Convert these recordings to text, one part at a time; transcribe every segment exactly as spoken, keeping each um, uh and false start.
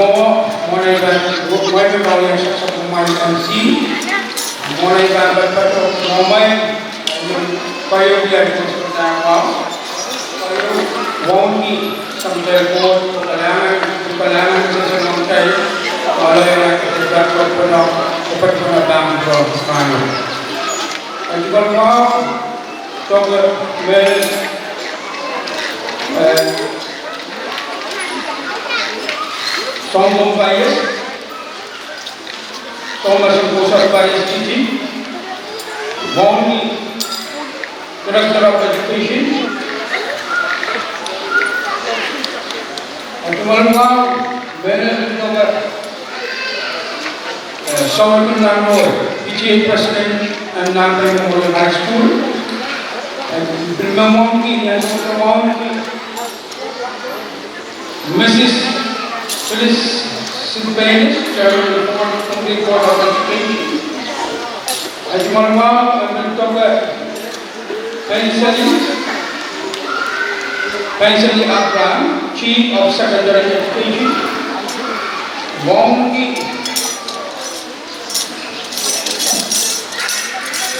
Mwohn ei pahn, mwein pahn wia sapwellimomwi pahn sih. Mwohn ei pahn patopato mwohmwi, mwein pahn wia sapwellimomwi. Wauneki, sang kitail Koht, kalahngan, kalahngan, kalahngan, kalahngan, kalahngan, kalahngan, kalahngan, kalahngan, kalahngan, kalahngan, kalahngan. Adi pahn mwahu, tohke me, eh, Sounkohn Paias, Thomas Kosar Paias, T T, Wauneki, Director of Education. Adi pahn mwahu, mehlel me tohke, eh, Sounkohn Nanohi, P T A President, Nambehn Memorial High School. Eh, pil me wauneki, ni ansou me wauneki, Missus Phyllis Sylvanus, Chairman of the Board, Board of Education. Adi pahn mwahu, eh, me tohke Penseli, Penseli Abraham, Chief of Secondary Education. Wauneki,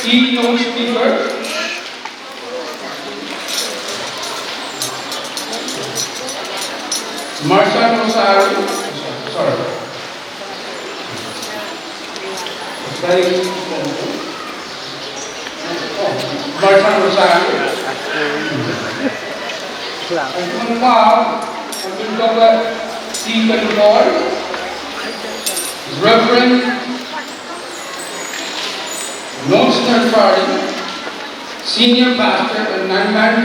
E. Notes Speaker, Marsan Rosario, sorry. Marsan Rosario. Adi pahn mwahu, me tohke Deacon Paul, Reverend Nonsnel Charlie, Senior Pastor en Nambehn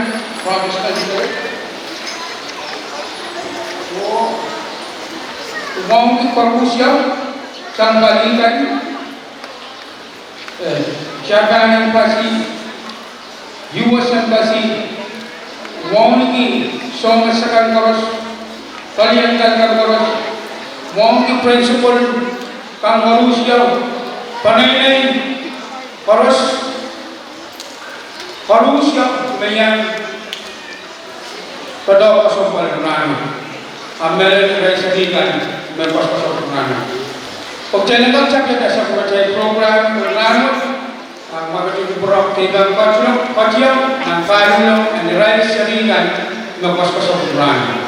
Protestant Church. Wauneki koarusie, sang pali kan, eh, Japan Embassy, U S Embassy, wauneki soumas akan koaros, palien kan koaros, wauneki principal kan koarusie, peneinei koaros, koarusie me iang patohwan kosopwung rahn wet. A mehlel irail seri kan me koasoakoasopwung rahn wet. Okei, kitail en kak sapwungala atail program rahn wet. A ma kitail kupwurki kitail pahn koasoakoasoia, koasoakoasoia, nan pahieu, en irail seri kan me koasoakoasopwung rahn wet.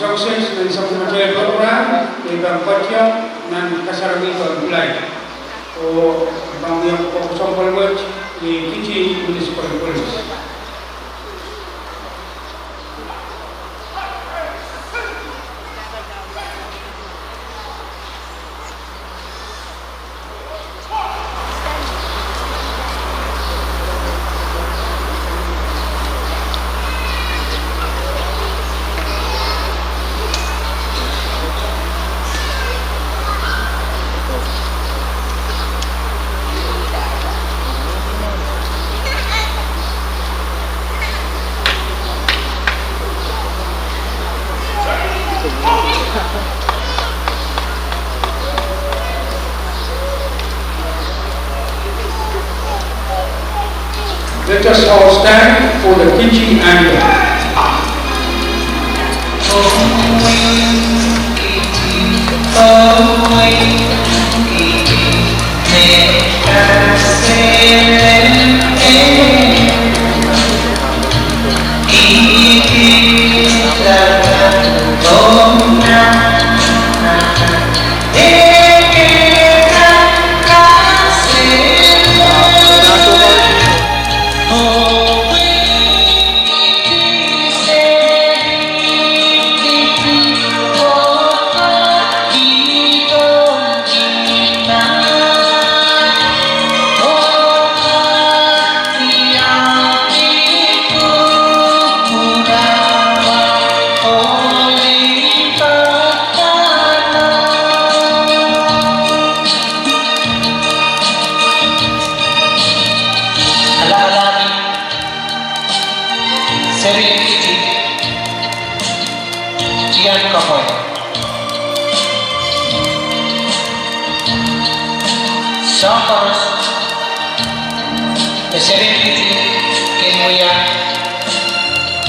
Success nan sapwellimatail program, e pahn koasoia nan kasarawi pahn kulai. Oh pahn wia koasoia pwal wet, e Kitti Municipal Police. Let us all stand for the Kitti anthem. Alakalahki Serihn Kitti, Tian Kapwai. Soahng koaros me Serihn Kitti kin wia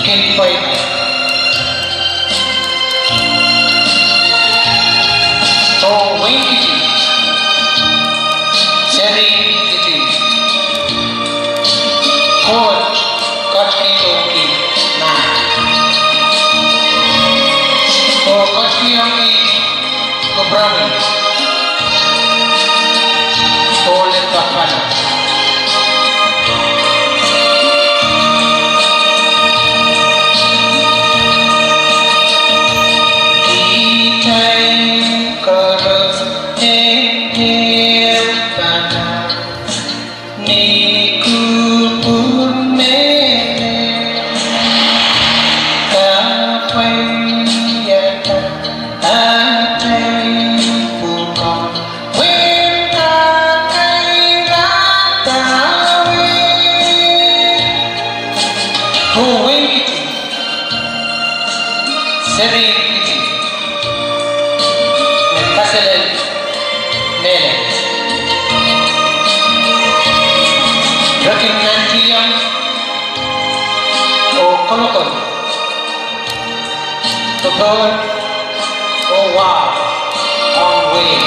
kin pweida. Oh Wein Kitti, Serihn Kitti, Koht ketikihdohng ki mahk. Oh ketikihong ki kupwuromwi oh limpoak pahn Oh Wein Kitti, Serihn Kitti, me kaselel mehlel. Re kin nantihong oh kolokol popohl oh wahu ong wehi.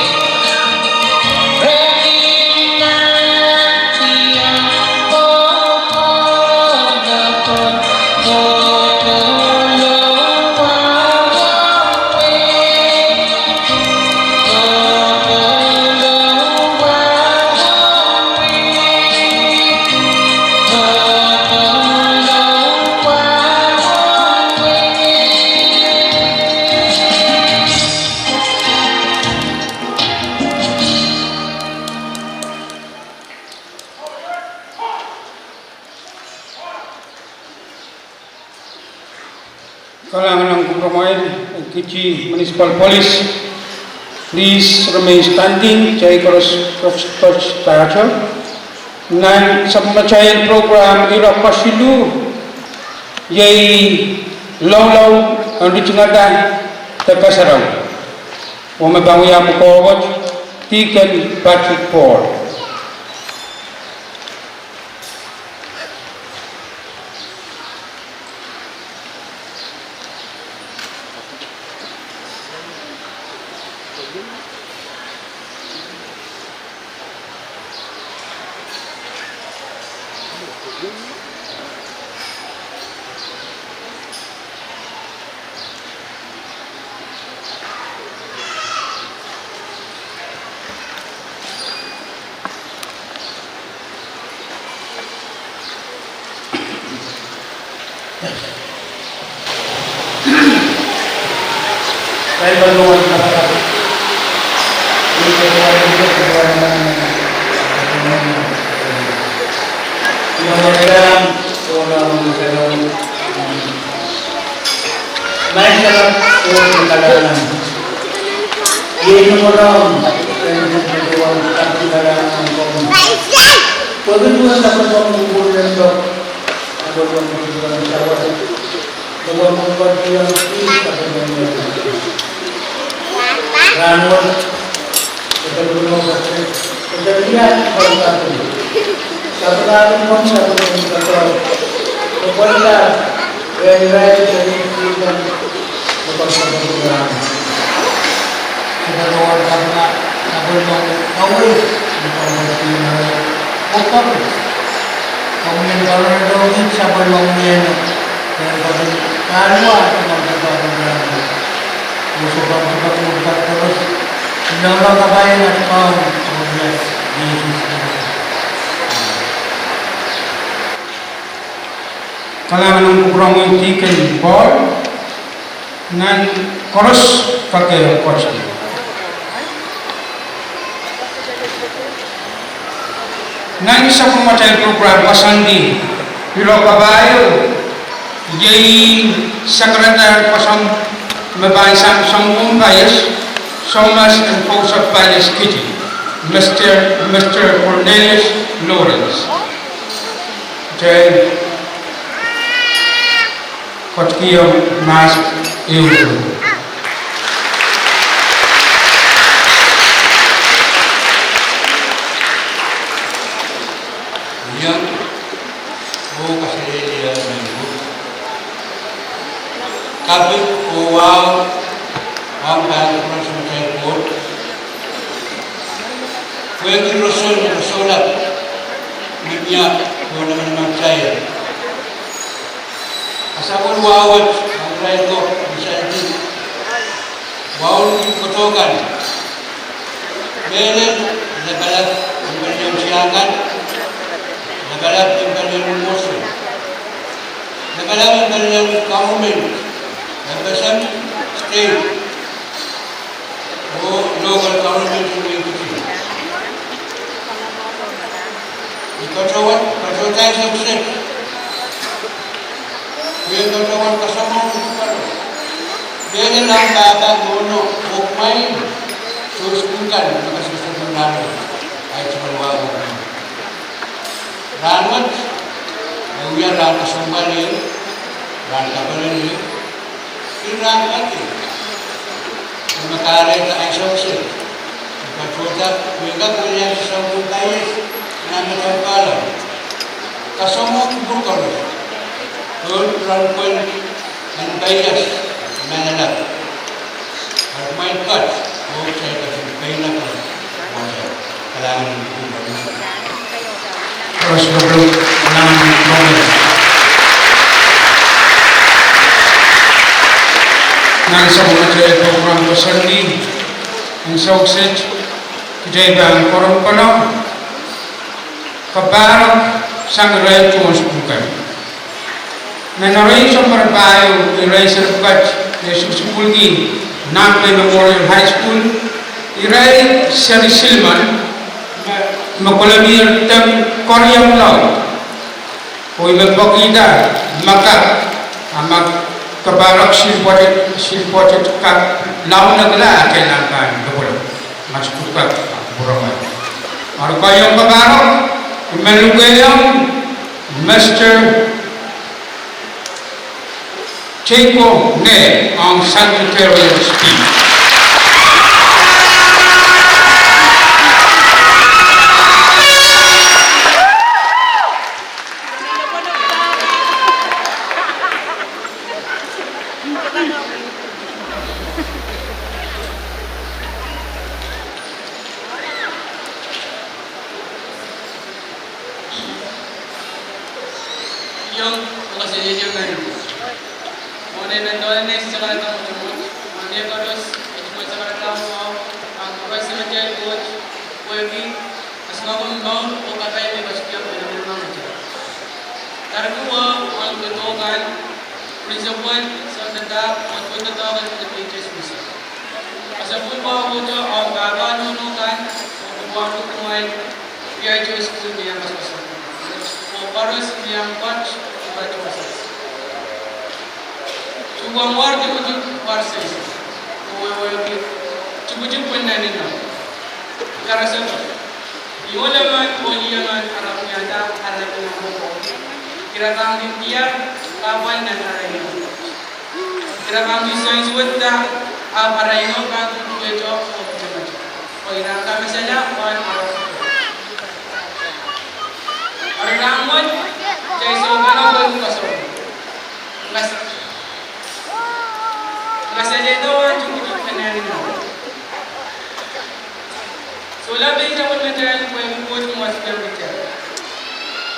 Kalahngan ong kupwuromwail, Kitti Municipal Police. Please remain standing, kitail koaros koasoakoasoia. Nan sapwellimatail program, ire kesiluh, iei Loulou en Ritingada de Kasarawi. Oh me pahn wia pwukoa wet, Deacon Patrick Paul. Kalahngan en kupwuromwi Deacon Paul, nan koaros kake koasoandi. Nan sapwellimatail program koasoandi, pil kapai iei Secretary koasoandi me pahn sang sounpwong paias, Soumas and Kousoap Paias Kiti, Mister, Mister Cornelius Lawrence. Te Kotkio Mas Iudu. Iang, oh kaselehlie mehn Koht. Kaping oh wahu ong pahn kupwuramwail Koht. Pwehki roson, rosohla, menia, oh namanamatail. Asapwon wahu wet, ong irail ko, me saikinte. Wahu ni kotokan. Mehlel, lapalap, ni palien tiahk kan. Lapalap, ni palien mosul. Lapalap, ni palien government. Lapalap, state. Oh local government en Ekiti. I patohwan, patohdahr sewese. Pwe patohwan kasamwo pwukat. Mehlel ong pahpa, nohno, oh kumwail. Soh sukuhl kan, me kasukasukuhlahng. Ahi sohte wahu. Rahnwet, e wia rahn kesempwal, rahn kaperen. Ih rahn kak, me kahrehda ahi sewese. Patohda, me kak wia sounpwong paias, nan me tampala. Kasamwo kupwur koaros. Koht rahn pwon en paias, me nalap. Ar kumwail pwukat, oh kitail ketin pein akan. Kalahngan en kupwur. Koaros, kalahngan en kupwur. Nan sapwellimatail program koasoandi, en sewese, kitail pahn koaroapwalo kapahrek sang irail tohn sukuhl kan. Nan erein sounpar pahieu, irail seri pwukat me sukusukuhlki Nahnken Memorial High School, irail seri silimen, me kolomie teng koariong laud. Oh ih me pekihda maka, a ma kapahrek silipote, silipote kak launekla, a ke nan pahn lopwolopw. Mas kupwuromwail. Ar koahiek kapahrek, I men lukehiong Mister Teiko Ngeh ong salutatorian speech. Iang, okasiliang mehn Koht. Mwohn ei men doadoahk en Sises Krais, Kaun Koht, mwohn ei koaros, ei men Sises Krais, Kaun Koht, pahn kupwuromwi Koht, pwehki kasamwohng mour oh kapai me I patohdo mehn Koht. Tarki wahu ong doadoahk kan, Principal, Sandra, oh tohn doadoahk en P H S Mission. Asapwil pahpwehte ong pahpa nohno kan, oh pwukoahn kumwail P H S Mission me iang kasakasakit. Oh koaros me iang pwoat, pwoat wasa. Tuhwong war tikitik, war sehse. Oh wehwehki tipitip en nan inou. Karasepe. Ni ohl emen oh lih emen ara wiahda arail inou pwopwoud, ira pahn kin diar kahpwal nan arail inou. Ira pahn kin soansuwedda, ahpw arail inou pahn kin duwehte oh pwukoahn. Oh ira kamasala pwehn ara. Eri rahnwet, kitail sohte pahn pwehki koasoai. Ngas-, ngasaledo wahn tipitip en nan inou. Solahr pein sapwellimatail pwehki Koht me wasaht kitail.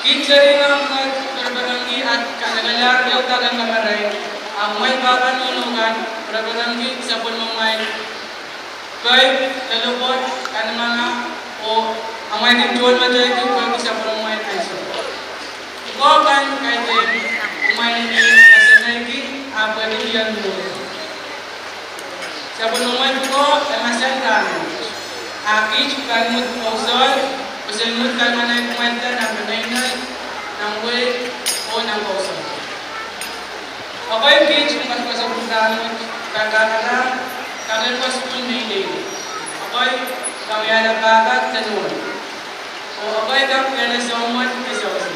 Kiht serihkan Koht, pereperengki at kanekelahr ehu dake kamarain, ahpw amwail pahpa nohno kan, pereperengki sapwellimamwail, kei, lelohpwoat, kanengamah, oh amwail kin tohnmetehki pwehki sapwellimamwail ansou. Pwukoa kan kaidehn amwail ni kasengaiki, ahpw pwehki lioal mour. Sapwellimamwail pwukoa e mahsen rahnwet. A kiht pahn mwid kousoan, pwe sen mwid kalahngan kumwailda nan peneinei, nan wehi, oh nan kousoan. Ekei kiht me koasokoasoi rahnwet, pahn kak, kak, kak en kasukuhl mehlel. Ekei pahn wiahla pahpa de nohno. Oh ekei kak wiahla soumwahu de sewese.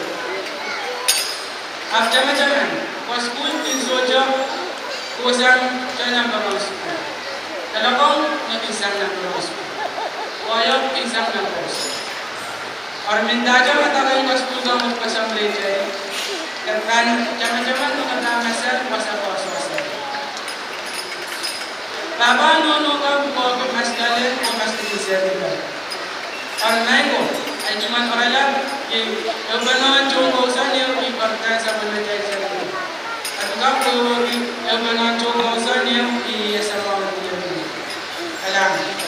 Ahpw tamataman, kasukuhl kin sohte kohsang nan pwukoahn sukuhl. Loalokong me kin sang nan pwukoahn sukuhl. Koahiek kin sang nan kousoan. Eri mendahte me dake en kasukuhl kan wet koasoan rehtail, e pahn tamataman me kadahngasal wasa koasoaso. Pahpa nohno kan pwukoahki maskalen oh maskalen serihkan. Eri maing ko, ahi tungoal oaralap, iei ehupene en tohn kousoan ehu iei pahn sapwellimatail serihkan. Ahi tungoal wehwehki ehupene en tohn kousoan ehu iei samwa wet ieu. Kalahngan.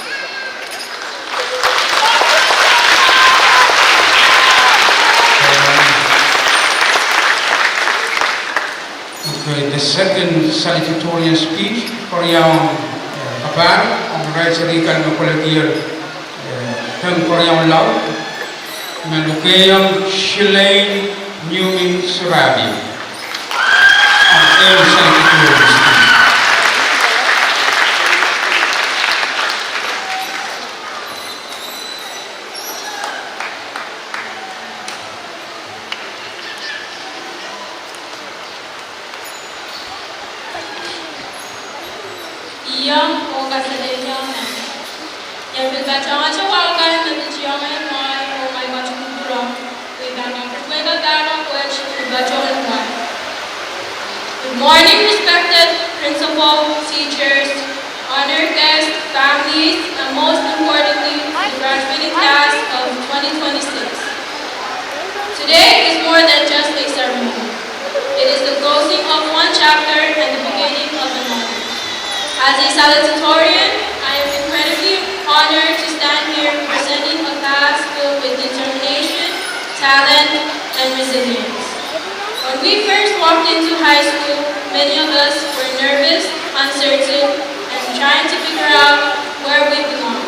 Okay, the second salutatorian speech, koaros, eh, kapahr, ong irail serihkan me koledier, eh, peng koaros laud, me lukehiong Shilane Newman Surabi. Ong ehu salutatorian speech. Iang oh kaselehlie. Ia pil patohwan towehkan me pil tiong en mwahi oh mwahi mwahi. Good morning, respected principal, teachers, honored guests, families, and most importantly, the graduating class of twenty twenty-six. Today is more than just a ceremony. It is the closing of one chapter and the beginning of another. As a salutatorian, I am incredibly honored to stand here representing a class filled with determination, talent, and resilience. When we first walked into high school, many of us were nervous, uncertain, and trying to figure out where we belong.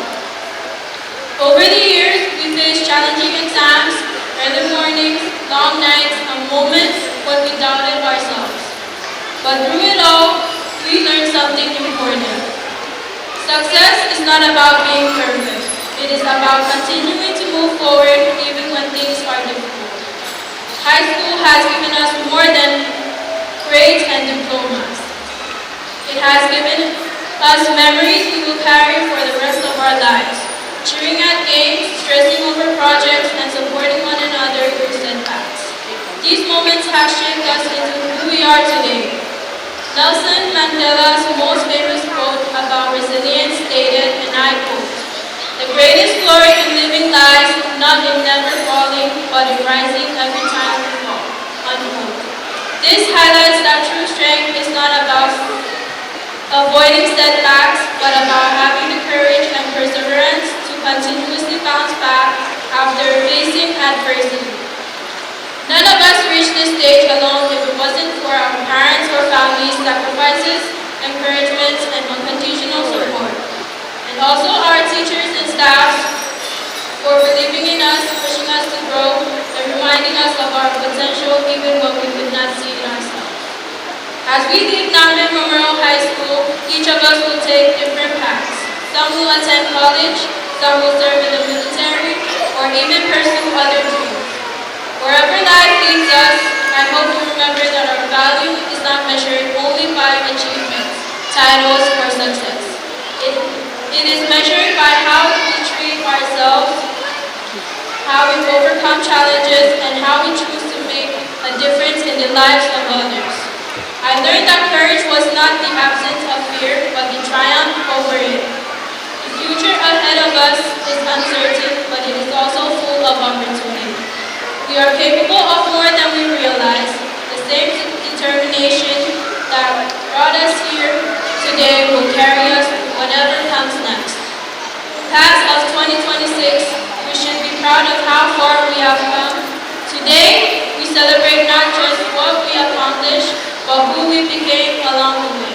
Over the years, we faced challenging exams, early mornings, long nights, and moments when we doubted ourselves. But through it all, we learned something important. Success is not about being perfect. It is about continuing to move forward even when things are difficult. High school has given us more than grades and diplomas. It has given us memories we will carry for the rest of our lives, cheering at games, stressing over projects, and supporting one another through setbacks. These moments have shaped us into who we are today. Nelson Mandela's most famous quote about resilience stated, and I quote, "The greatest glory in living lies not in never falling, but in rising every time we fall." Unquote. This highlights that true strength is not about avoiding setbacks, but about having the courage and perseverance to continuously bounce back after facing adversity. None of us reach this stage alone if we wasn't for our parents or family's sacrifices, encouragements, and unconditional support. And also our teachers and staffs for believing in us, pushing us to grow, and reminding us of our potential even when we could not see it ourselves. As we leave Nambie Memorial High School, each of us will take different paths. Some will attend college, some will serve in the military, or even pursue other dreams. Wherever life leads us, I hope we remember that our value is not measured only by achievements, titles, or success. It, it is measured by how we treat ourselves, how we overcome challenges, and how we choose to make a difference in the lives of others. I learned that courage was not the absence of fear, but the triumph over it. The future ahead of us is uncertain, but it is also full of opportunity. We are capable of more than we realize. The same determination that brought us here today will carry us through whatever comes next. Class of twenty twenty-six, we should be proud of how far we have come. Today, we celebrate not just what we accomplished, but who we became along the way.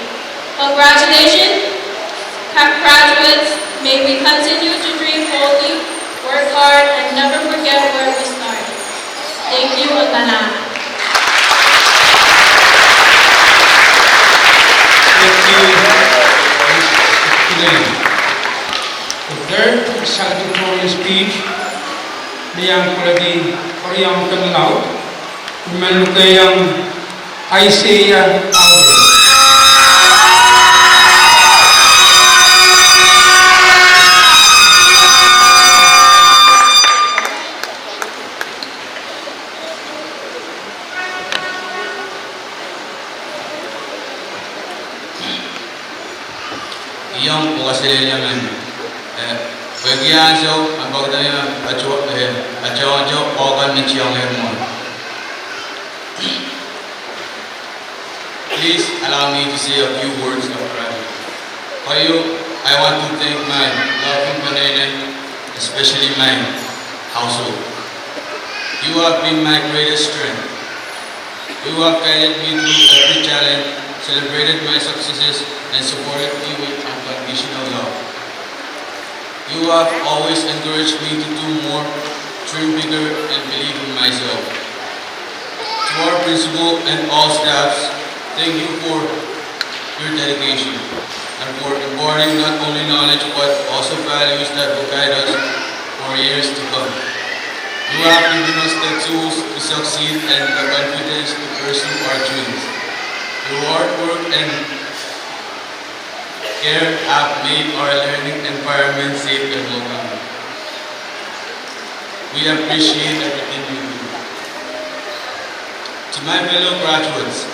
Congratulations, ca-, graduates. May we continue to dream boldly, work hard, and never forget where we started. Thank you, Akana. Thank you, Miss Elaine. The third salutatorian speech, me iang kohla Keriaun Tenglaud, me men lukehiong Isaiah Aure. Iang pwukat selele men. Eh, pwehki ansou, ahnsowo, eh, ahnsowo, pwukat ni tiong en mwo. Please allow me to say a few words of gratitude. Keieu, I want to thank my loving peneinei, especially my household. You have been my greatest strength. You have guided me through every challenge, celebrated my successes, and supported me with unconditional love. You have always encouraged me to do more, dream bigger, and believe in myself. To our principal and all staffs, thank you for your dedication and for imparting not only knowledge but also values that will guide us for years to come. You have given us the tools to succeed and the confidence to pursue our dreams. Your hard work and care have made our learning environment safe and welcoming. We appreciate everything you do. To my fellow graduates,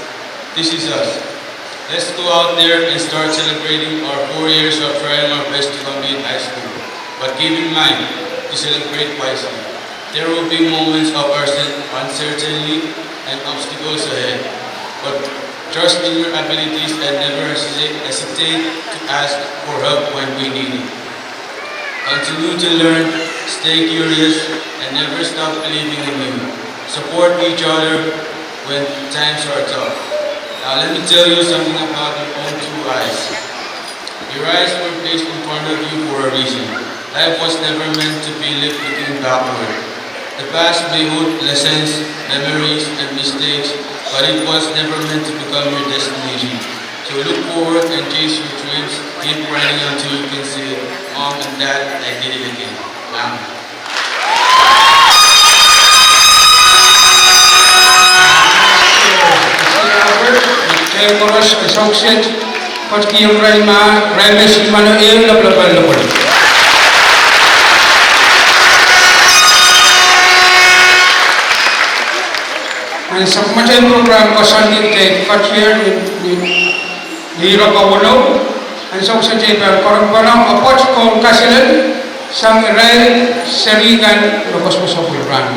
this is us. Let's go out there and start celebrating our four years of trying our best to complete high school. But keep in mind to celebrate wisely. There will be moments of uncer-, uncertainty and obstacles ahead. But trust in your abilities and never hesitate, hesitate to ask for help when we need it. Continue to learn, stay curious, and never stop believing in you. Support each other when times are tough. Now let me tell you something about your own two eyes. Your eyes were placed in front of you for a reason. Life was never meant to be lived looking backward. The past may hold lessons, memories, and mistakes, but it was never meant to become your destination. So look forward and chase your dreams. Keep running until you can say, "Mom and Dad, I did it again." Amen. Kitail koaros, eh, sohte ketikihong irail ma, irail me sohte mano ehu lapalap en lopwon. Nan sapwellimatail program koasoandi, kitail ketikihong ni, ni, ni ire kawenou, ansou koasoandi pahn karonge pahn apwoat ong kaselel sang irail seri kan me koasokoasoia pwuhk rahn.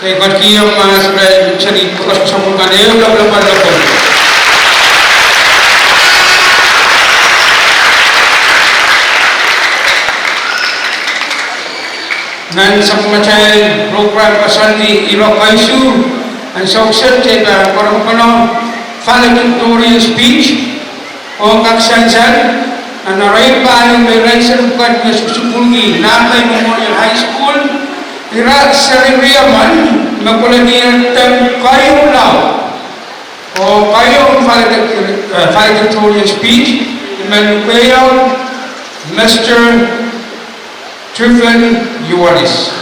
Ei, ketiket mahs irail me seri pwukat sapwung kan, ehu lapalap lokaia. Nan sapwungatail program koasoandi ire koasoia, ansou kiset kitail pahn karakarahk valedictorian speech. Oh kak sansal, nan arail pali me irail seri pwukat me sukusukuhlki Nape Memorial High School, ira seri riemen me koledi eden Kaiu Lau. Oh Kaiu, valedict-, eh, valedictorian speech, I men luke iang Mister Trufen Ioanis.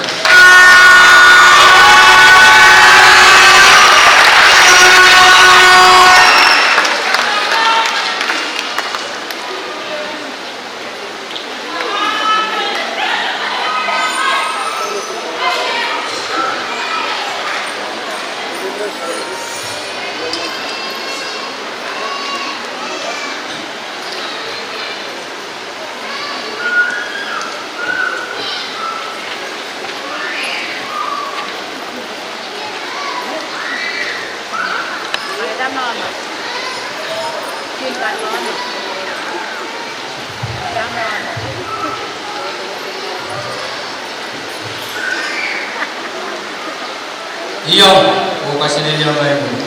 Io, oh kaselehlie ngehi mwo.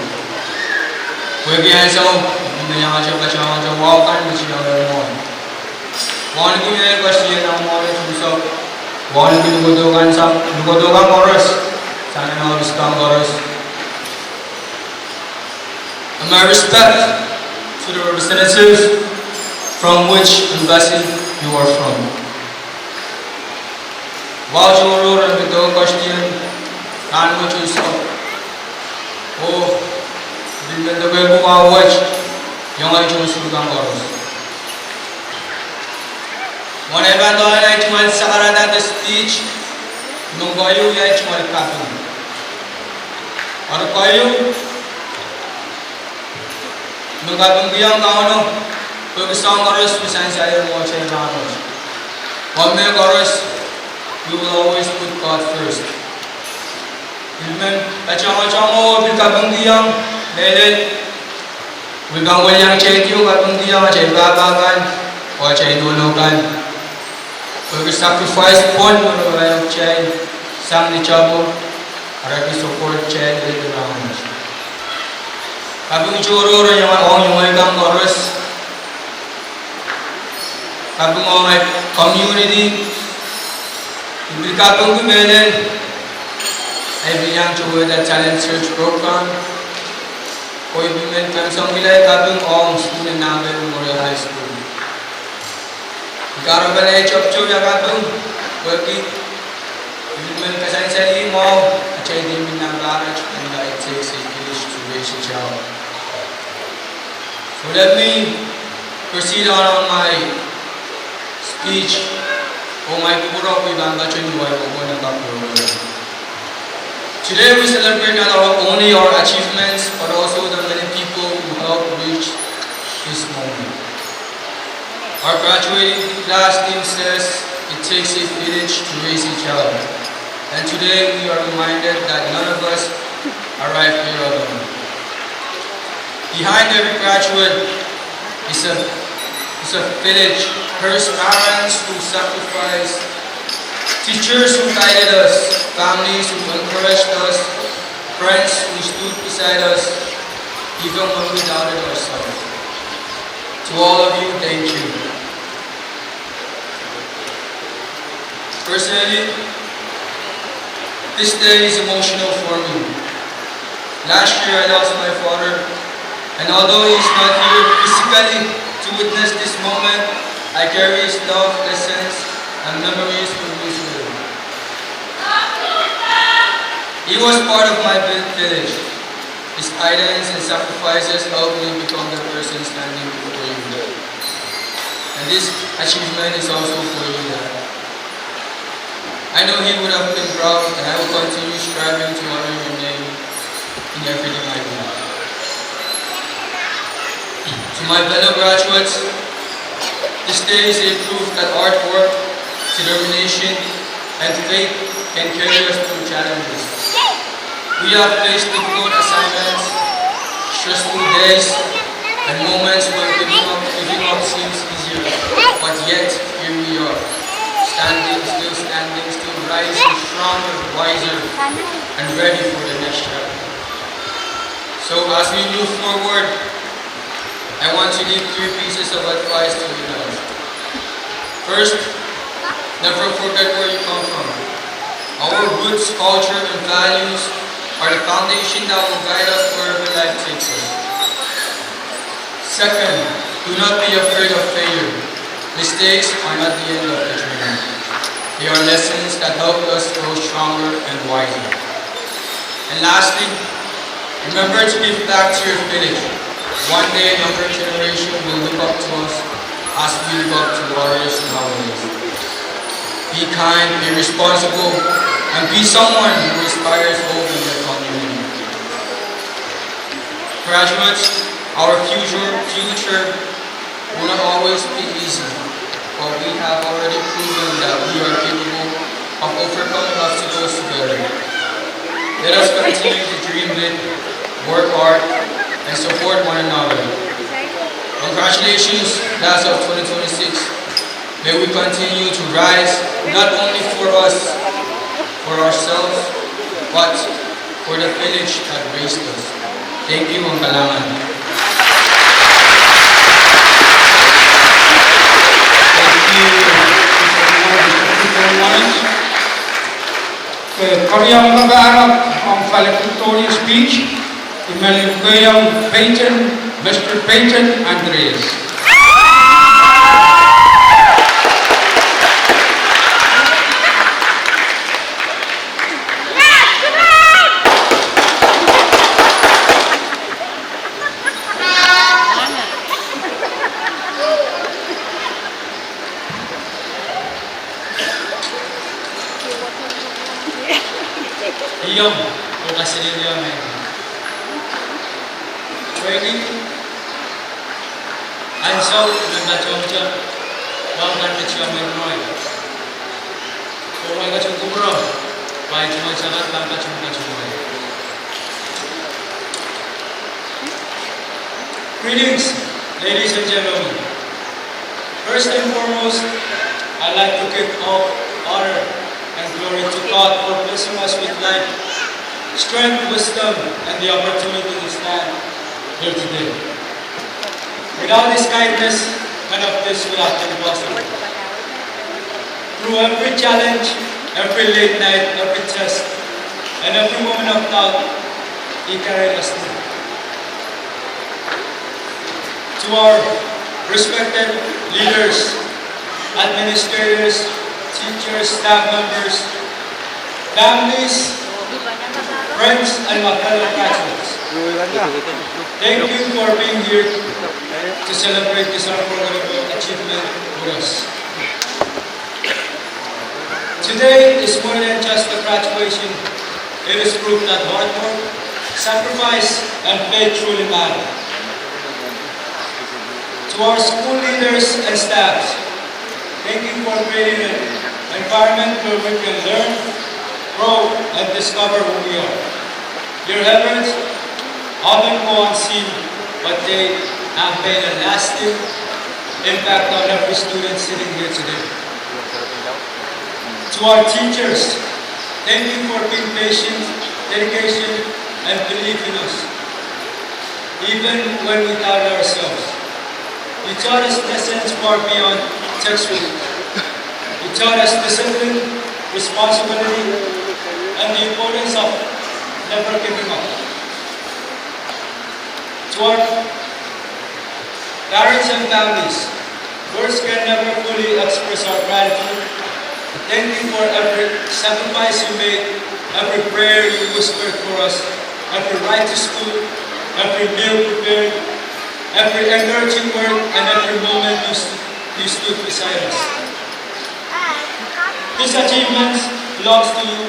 Pwehki ansou me iangete, ketiket wahu kan me I iang mwohn. Wauneki me ketiket nan mwohn me I unsek. Wauneki lukodo kan sang, lukodo kan koaros sang nan ofis kan koaros. And my respect to the representatives from which embassy you are from. Wahu tohrohr en pidoko question nan mwohn unsek. Oh, I pil men doke pwukat wet, iang ei tohn sukuhl kan koaros. Mwohn ei pahn dohlen ei tungoal sakarada de speech, I men keieu ei tungoal kaping. Eri keieu, I men kapingkihong Kauno, pwehki soahng koaros me sansal ier mwohte rahnwet. Mehkoaros, we will always put God first. I men katongotongo oh pil kapingkihong mehlel. I pil pahn weliang teidio kapingkihong atail pahpa kan, oh atail nohno kan. Pwehki sacrifice pwon me re wia kitail sang ni tabo, ara ki support kitail lel rahnwet. Kaping tohrohr ong, ong ngehi kan koaros. Kaping ong ei community. I pil kapingki mehlel. I pil iang towehda talent search program. Oh I pil men kaping ong ei kaping ong sukuhl en Nape Memorial High School. I kahrepen ei toptop ia kaping, pwehki I pil men kasansalih mwahu, atail dihmw nan rahnwet, and it takes a village to raise a child. So let me proceed on, on my speech, oh ngehi kupwure pwe I pahn continue wai wokon en kaping. Today we celebrate not our, only our achievements, but also the many people who helped reach this moment. Our graduating class theme says, "It takes a village to raise a child." And today we are reminded that none of us arrived here alone. Behind every graduate is a, is a village, first parents who sacrificed, teachers who guided us, families who encouraged us, friends who stood beside us, even when we doubted ourselves. To all of you, thank you. Personally, this day is emotional for me. Last year I lost my father, and although he is not here physically to witness this moment, I carry his love, lessons, and memories with me today. He was part of my vi-, village. His guidance and sacrifices helped me become the person standing before you today. And this achievement is also for you, Dad. I know he would have been proud, and I will continue striving to honor your name in everything I do. To my fellow graduates, this day is a proof that hard work, determination, and faith can carry us through challenges. We have faced difficult assignments, stressful days, and moments when giving up, giving up seems easier. But yet, here we are, standing, still standing, still rising, stronger, wiser, and ready for the next chapter. So as we move forward, I want to give three pieces of advice to you guys. First, never forget where you come from. Our roots, culture, and values are the foundation that will guide us wherever life takes us. Second, do not be afraid of failure. Mistakes are not the end of the journey. They are lessons that help us grow stronger and wiser. And lastly, remember to give back to your village. One day, a younger generation will look up to us as we look up to warriors nowadays. Be kind, be responsible, and be someone who inspires hope in your community. Graduates, our future, future will not always be easy, but we have already proven that we are capable of overcoming obstacles together. Let us continue to dream big, work hard, and support one another. Congratulations, class of twenty twenty-six. May we continue to rise, not only for us, for ourselves, but for the village that raised us. Thank you, Uncle Alan. Thank you, Mister President. Ke keriau me kapahrek ong valedictorian speech, I men lukehiong Peyton, Mister Peyton Andreas. Iong, oh kaselehlie me. Pwehki ansou me patohwan, patohwan patohwan me rong. Oh wai katung kupwuro, wai tungoal samat pahn katung katung wai. Greetings, ladies and gentlemen. First and foremost, I'd like to give all honor and glory to God for blessing us with life, strength, wisdom, and the opportunity to stand here today. Without His kindness, none of this would have been possible. Through every challenge, every late night, every test, and every moment of doubt, He carried us through. To our respected leaders, administrators, teachers, staff members, families, friends, and my fellow graduates, thank you for being here to celebrate this unforgettable achievement with us. Today is more than just a graduation. It is proof that hard work, sacrifice, and faith truly matter. To our school leaders and staffs, thank you for creating an environment where we can learn, grow, and discover who we are. Your efforts often go unseen, but they have made a lasting impact on every student sitting here today. To our teachers, thank you for being patient, dedication, and belief in us, even when we doubted ourselves. You taught us lessons far beyond textbook. You taught us discipline, responsibility, and the importance of never giving up. To our parents and families, words can never fully express our gratitude. Thank you for every sacrifice you made, every prayer you whispered for us, every ride to school, every meal prepared, every encouraging word, and every moment you, st- you stood beside us. This achievement belongs to you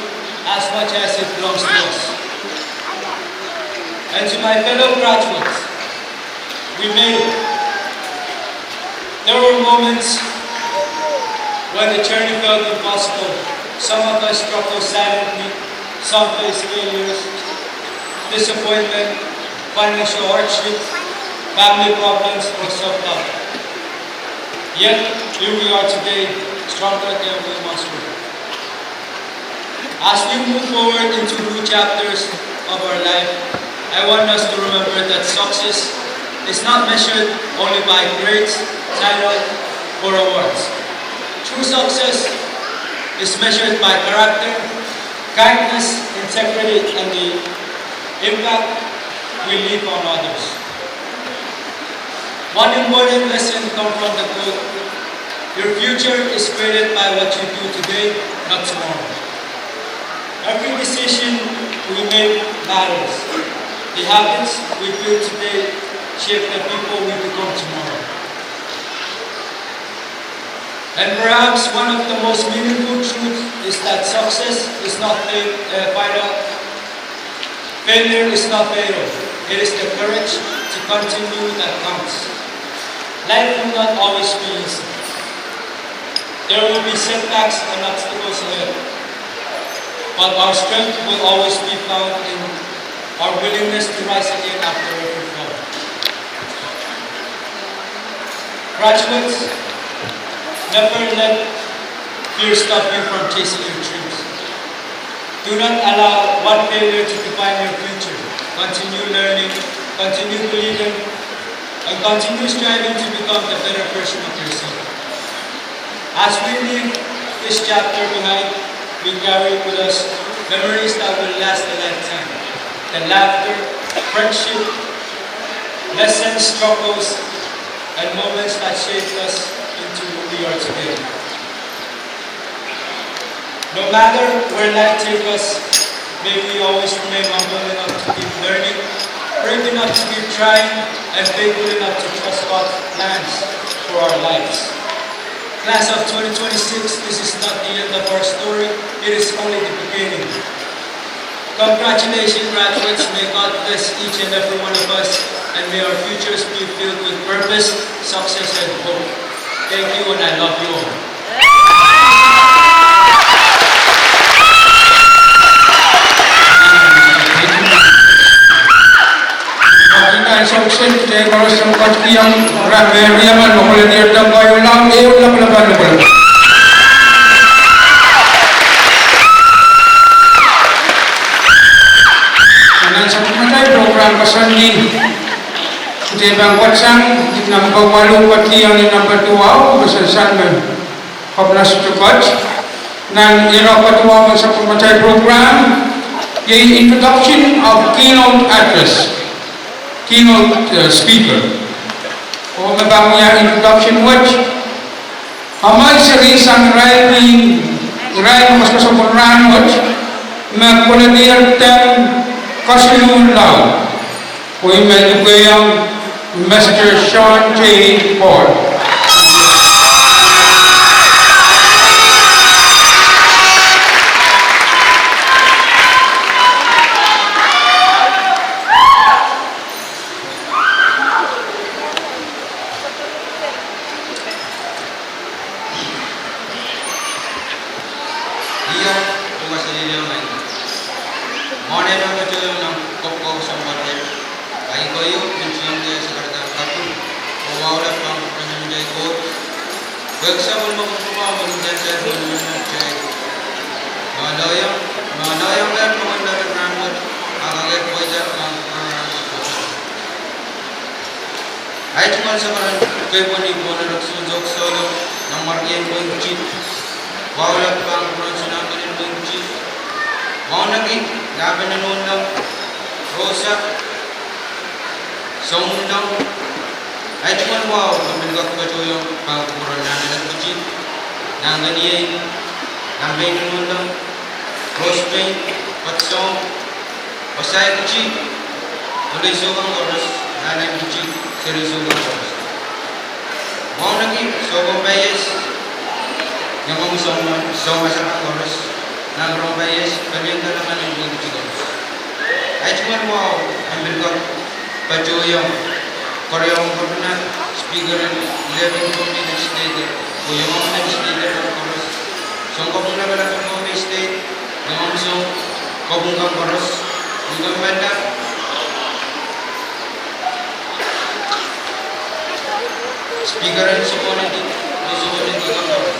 as much as it belongs to us. And to my fellow graduates, we made it. There were moments when the journey felt impossible. Some of us struggled silently, some faced failures, disappointment, financial hardship, family problems, or self-doubt. Yet, here we are today, stronger than we once were. As we move forward into new chapters of our life, I want us to remember that success is not measured only by grades, title, or awards. True success is measured by character, kindness, integrity, and the impact we leave on others. One important lesson comes from the quote, "Your future is created by what you do today, not tomorrow." Every decision we make matters. The habits we build today shape the people we become tomorrow. And perhaps one of the most meaningful truths is that success is not fail, uh, final. Failure is not fatal. It is the courage to continue that counts. Life will not always be easy. There will be setbacks and obstacles ahead. But our strength will always be found in our willingness to rise again after every fall. Graduates, never let fear stop you from chasing your dreams. Do not allow one failure to define your future. Continue learning, continue believing, and continue striving to become the better version of yourself. As we leave this chapter behind, we carry with us memories that will last a lifetime. The laughter, friendship, lessons, struggles, and moments that shaped us into who we are today. No matter where life takes us, may we always remain humble enough to keep learning, brave enough to keep trying, and faithful enough to trust God's plans for our lives. Class of twenty twenty-six, this is not the end of our story, it is only the beginning. Congratulations, graduates. May God bless each and every one of us, and may our futures be filled with purpose, success, and hope. Thank you, and I love you all. Nan ansou kiset, kitail koaros en ketikihong Reverend Mariaman me koledi ong koahiek lao ehu lapalap en lapalap. Nan sapwellimatail program koasoandi, kitail pahn kohsang namba waluh koasoandi, namba duwau, koasoandi sang me Governor Stukot. Nan ire koaduwau en sapwellimatail program, iei introduction of keynote address, keynote, uh, speaker. Oh me pahn wia introduction wet, amwail seri sang irail, irail me koasokoasoia rahn wet, me koledier deng kesiluh lao. Oi me lukehiong Mister Sean J Paul. Ia, tunga seliliong ain. Mwohn ei pahn patohiong nan koapworopwor sounpar wet, ahi koahiek, men tiong de sakaradahn kaping, oh wahu lap pahn kupwuren Koht. Pwehki sapwellime kupwuramwail, me kin sansal pwehn manaman nan kitail. Me lohiong, me lohiong ehr pwungen lel rahn wet, a kak pweida pahn kupwuren rahn wet. Ahi tungoal sakaradahn keipweni pwon erek sohn Sohk Souleng, nan Markien Pweng Kit. Wahu lap pahn kupwuren Sounamwel en Pweng Kit. Wauneki, Lapen en Ounleng, Rosa, Sounleng. Ahi tungoal wahu me pil kak patohiong pahn kupwuren Nahnalek Kit, Nahnkeniei, Lampein en Ounleng, Rospein, Patsoun, Osaik Kit, Olei Soukang koaros, Nahlen Kit, Seri Soukang koaros. Wauneki, Sohkohng Paies, Iengomw Sounga, Sounga Sakang koaros, Nahnkrohng Paies, Pelian Kalahngan en Pweng Kit koaros. Ahi tungoal wahu me pil kak patohiong, Keriaun Governor, Speaker en Eleventh County Legislature, oh iengomw Legislature kan koaros, Sounkopwung Lapalap en Pohnpei State, iengomw Sounkopwung kan koaros, Nupehm Mella, Speaker en Sounkomouredi, Sounkomouredi Conference.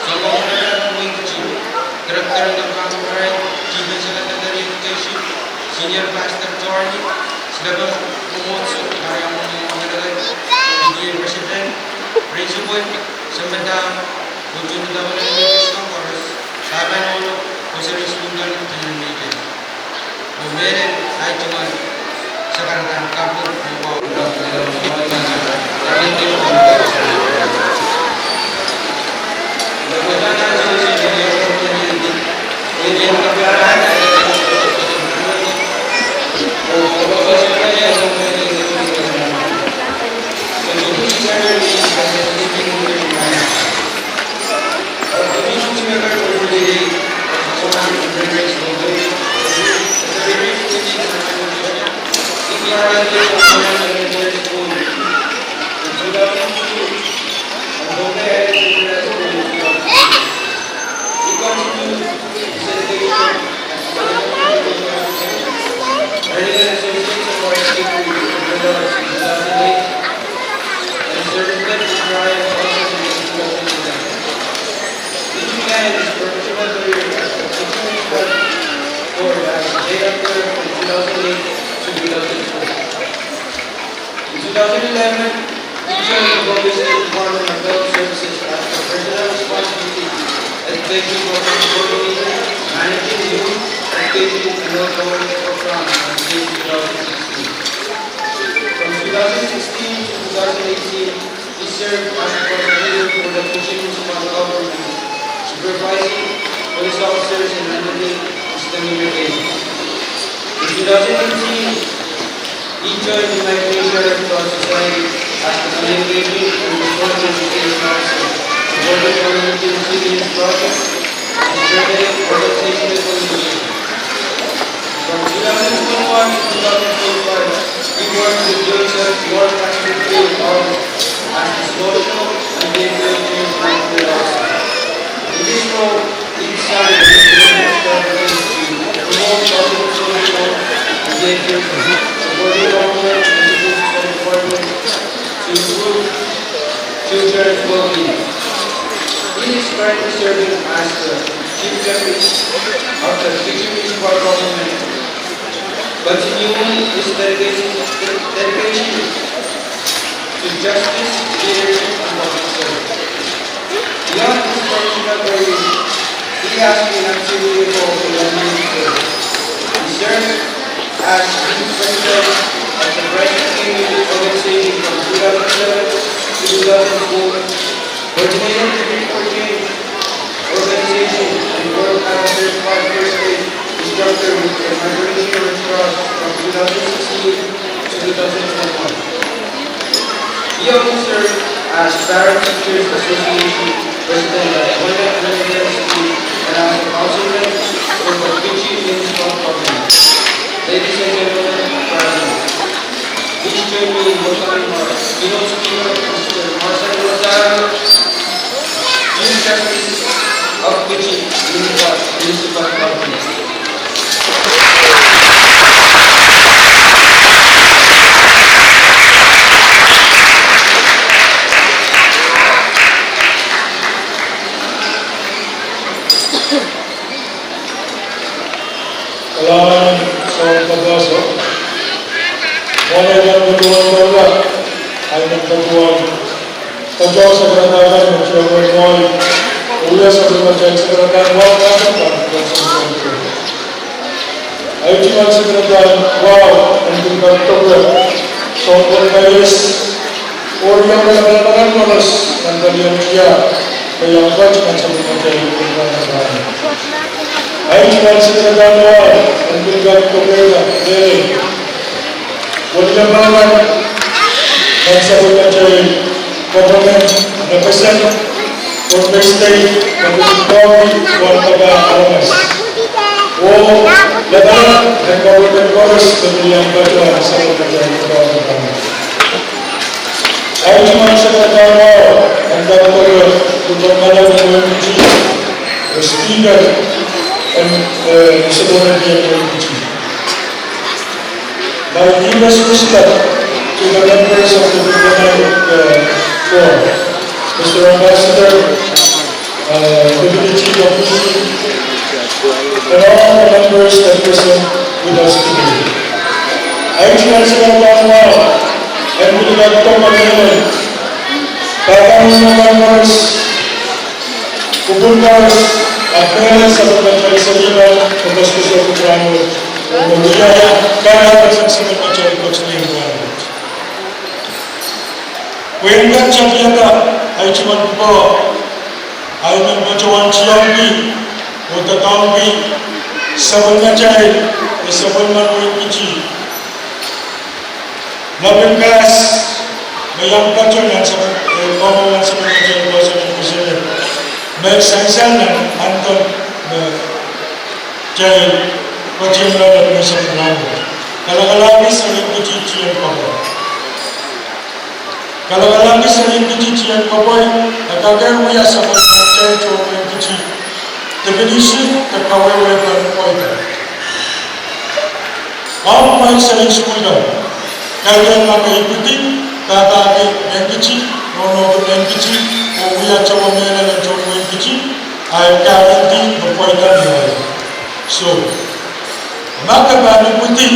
Sounkomour Reverend Wing Chu, Director en Conference, Chief en Secretary Education, Senior Pastor Charlie, Silaban Mwomwohdiso, Mariam Mwomwohdiso, P T A President, Principal, Sempata, Uchun Elementary School Chorus, Saban Olo, Rosary School Chorus, Tenan Region. In two thousand eleven, he joined the Bombay State Department of Health Services as Professional Responsibility, Education Program Coordinator, managing youth education and health awareness program until two thousand sixteen. From two thousand sixteen to two thousand eighteen, he served as the prosecutor for the Kochi Municipal Government, supervising police officers and handling disciplinary cases. In two thousand eighteen, he joined the Micronesia Red Cross Society as the Communication and Resource Education Officer, supporting community resilience projects and strengthening organizational communication. From two thousand twenty-one to two thousand twenty-five, he worked with UNICEF World Pacific Field Office as the Social and Behavioral Change Management Officer. In this role, he designed and implemented strategies to promote positive social behaviors, supporting government and civil society partners to improve children's well-being. He is currently serving as the Chief Justice of the Kochi Municipal Government, continuing his dedication, dedication to justice, leadership, and public service. Beyond his professional career, he has been actively involved in community service. He served as youth president of the Christ King Youth Organization from two thousand seven to two thousand four, coordinated the Big four Change organization and worked as a certified first aid instructor with the Micronesia Red Cross from two thousand sixteen to two thousand twenty-one. He also served as Para Teachers Association President at Wayland Elementary School and as a consultant for the Kochi Municipal Government. Ladies and gentlemen, President, please join me in welcoming our keynote speaker, Mister Marcel Rosario, Chief Justice of Kochi Municipal, Municipal Government. Kalahngan en Soukomour Kapwuredo. Mwohn ei pahn patohwan doula, ei pahn patohwan patohwan Secretary kan me tepda mwohn ei, oh wia Secretary, Secretary kan wahn kan pahn patohwan Secretary. Ei tungoal Secretary kan wahn en pil kak doula, Soukomour Kapwuredo. Oh riong kan pahn pahn koaros nan palien tiahk, me iang pahn tungoal Secretary kan pahn pahn. Ei tungoal Secretary kan wahn en pil kak doula, lele. Weliapalan nan Secretary Government, President, Pohnpei State, Government County, World Papa Awareness. Oh lapalap nan government koaros me pil iang patohwan Secretary Government. Ei tungoal Secretary kan wahn en kak doula, Doctor Malala Youngkin, Speaker en, eh, Secretary Youngkin. My deepest respect To the members of the diplomatic, uh, corps, Mister Ambassador, uh, Deputy Chief of Mission, and all the members that present with us today. Ahi Chancellor Cornwall, en pil kak komw mehlel, pahpa nohno kan koaros, kupwur koaros, ahpw mehlel sapwellimatail seri kan me koasokoasoia rahnwet, oh me wia kahrepen sapwellimatail koasoandi rahnwet. Pwehn kak tapiada ahi timen pwukoa, ahi men patohwan tiengki oh doadoahngki sapwellimatail, eh, sapwellimen Wein Kiti, Lapin Kahs, me iang patohwan sapwel-, eh, patohwan sapwellimatail koasoandi, me sansal nan anthem me kitail patohwan loale nan sapwellimatail. Kalakalahki Seri Kiti tien kapwai. Kalakalahki Seri Kiti tien kapwai, e kak wia sapwellimatail tohn Wein Kiti definition de kawehwe pahn pweida. Ahmw mwail seri sukuhl kan, kaidehn ma ke ipwidi, pahpahki Wein Kiti, nohnoki Wein Kiti, oh wia towe mehlel en tohn Wein Kiti, ahi guarantee me pweida ni ahi. So, ma ke pahn ipwidi,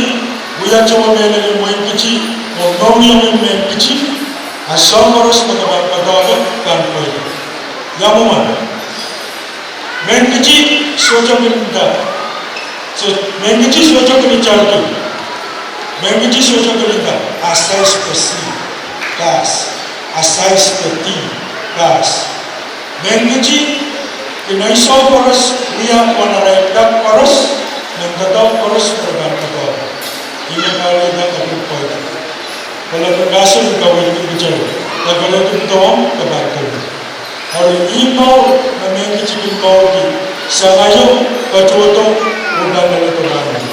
wia towe mehlel en Wein Kiti, oh mohngiong en Wein Kiti, a soahng koaros me ke pahn doadoahngki pahn pweida. Ia mwomwen? Wein Kiti sohte kin nda. So, Wein Kiti sohte kin nda. Wein Kiti sohte kin nda, Asaispw Sii, Kahs, Asaispw Dih, Kahs. Wein Kiti kin ansou koaros wia pahn arail kak koaros, nan doadoahk koaros me re pahn doadoahk. Ih me kahrehda e pil pweida. Pwe Lapin Kahs en kaweidki kitail, e kaweidki doadoahk, e pahn doadoahk. Eri ih mour me Wein Kiti kin mourki, sang aio, patohdo, oh pahn leledo rahnwet.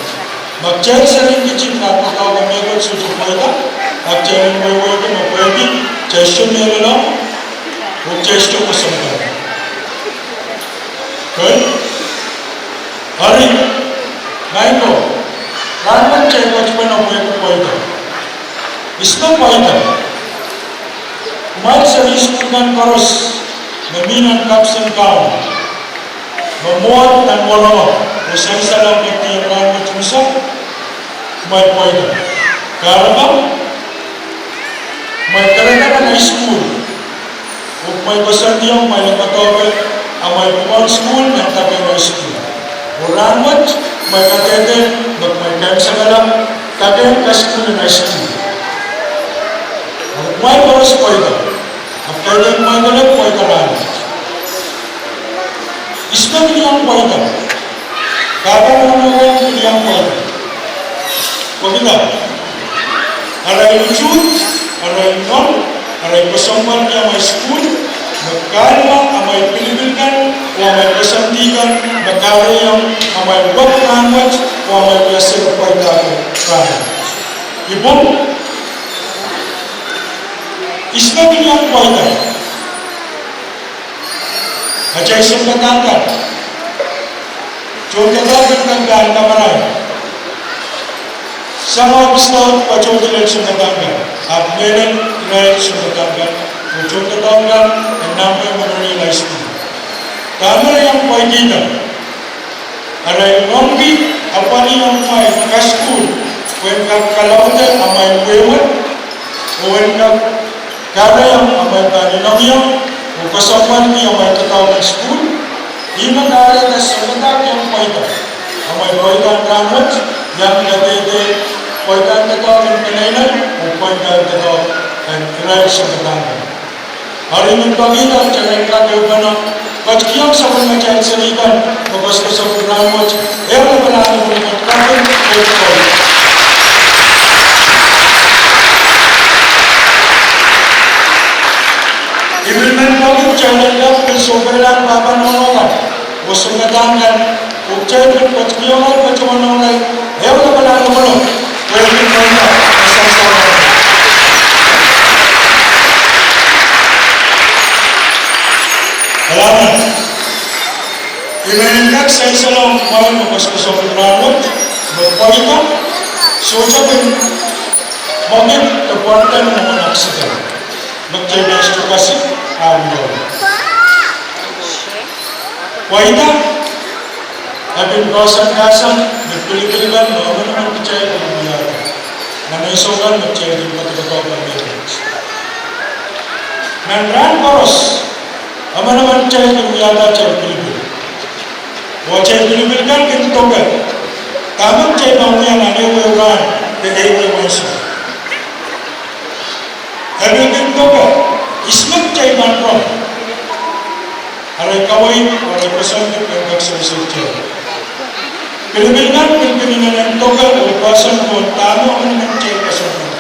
Ma kitail Seri Kiti pahn doadoahk mehkot sohte pweida, a kitail en wehwehki me pwehki kitail sohte mehlelo, oh kitail sohte kosonned. Good? Eri, maing ko, rahnwet kitail patpene pwehki pweida. Ihs me pweida? Kumwail seri sukuhl kan koaros me mi nan kapehsen kaun, me mwohd nan mworongo, oh sansal ong ketier rahnwet unsek, kumwail pweida. Kahrepe, kumwail kerenieng nan high school, oh kumwail koasoandiong kumwail en doadoahngki amwail pwukoahn sukuhl nan dake high school. Oh rahnwet, kumwail kadehde me kumwail kemehla dake kasukuhl en high school. Kumwail koaros pweida. Ahpw kaidehn kumwail kelehpw pweida rahnwet. Ihs me pil iang pweida? Pahpa nohno kan pil iang pweida. Pwehki dah? Arail utung, arail ngoang, arail kesempwalki amwail sukuhl, me kahlap amwail pilipil kan, oh amwail koasoandi kan, me kahrehiong amwail wek rahnwet, oh amwail wia seri pweida kan. Ipwong, ihs me pil iang pweida? Atail sounpadahk kan. Tohndoadoahk en kak kamarain. Sang Ohpis Laud patohdo lel sounpadahk kan. Ahpw mehlel irail sounpadahk kan, oh tohndoadoahk kan en nan pwehn Memorial High School. Dahme re iang pweikihda? Arail ngoangki apwalih amwail kasukuhl pwehn kak kalaude amwail wehwe, oh en kak kahrehiong amwail pahn inengieng oh kesempwalki amwail doadoahk en sukuhl. Ih me kahrehda sounpadahk iang pweida. Amwail pweida en rahnwet iang kadehde pweida en doadoahk en peneinei oh pweida en doadoahk en irail sounpadahk kan. Eri I men peki kitail en kak ehupene, ketikihong sapwellimatail seri kan me koasokoasoia rahnwet, ehu lapalahn epwiki me kaping, eh, I pil men peki kitail en kak pil sohpeilahng pahpa nohno kan oh sounpadahk kan, oh kitail pil ketikihong patohwan irail ehu lapalahn epwiki, pwehki pweida me sansal. Kalahngan. I men kak sansalohng kumwail me koasokoasoia rahnwet, me pweida sohte kin Ong ih de pwoarden mwomwen accident me kitail pahn sohte kasik ah wiawi. Pweida, e pil poahsoan kahsang me pilipil kan me emenemen kitail kin wiahda nan ansou kan me kitail kin poadopoadohng Koht. Nan rahn koaros, emenemen kitail kin wiahda atail pilipil. Oh atail pilipil kan kin doke dahme kitail pahn wia nan ehuehu rahn de ehuehu ansou. E pil kin doke ihs me kitail pahn rong, arail kaweid, arail koasoandi, pwehn kak sewese kitail. Pilipil kan pil kin inenen doke oh poahsoan pohn dahme emenemen kitail koasoandi.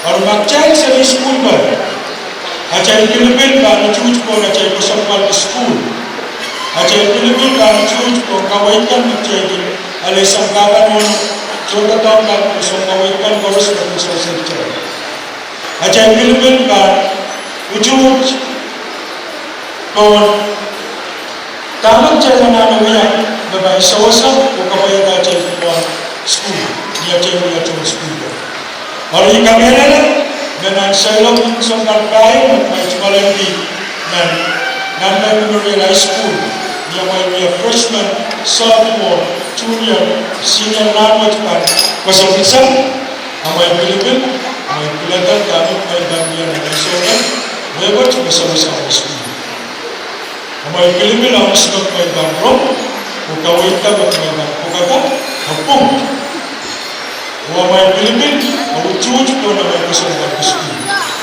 Eri ma kitail seri sukuhl kan, atail pilipil pahn utuht pohn atail kesempwal en sukuhl. Atail pilipil pahn utuht pohn kaweid kan me kitail kin alehdi soangen kahpwal oh tohndoadoahk kan, soangen kaweid kan koaros me kin sewese kitail. Atail pilipil pahn utuht pohn dahme kitail anahne wia me pahn sewese oh kapwaiada atail pwukoahn sukuhl ni atail wia tohn sukuhl kan. Eri I kamehlele me nan seiloak en sounpar pahieu me kumwail tuwalengki nan, nan Memorial High School, ni amwail wia freshman, sophomore, junior, senior rahn wet pahn koasoandi sang, amwail pilipil, amwail pilada dahme kumwail pahn wia nan ansou kan, mehkot me sewese amwail sukuhl. Amwail pilipil ong ihs me kumwail pahn rong, oh kaweid me kumwail pahn pwukada, ahpw pwung. Oh amwail pilipil, oh utuht pohn amwail kesempwal en sukuhl.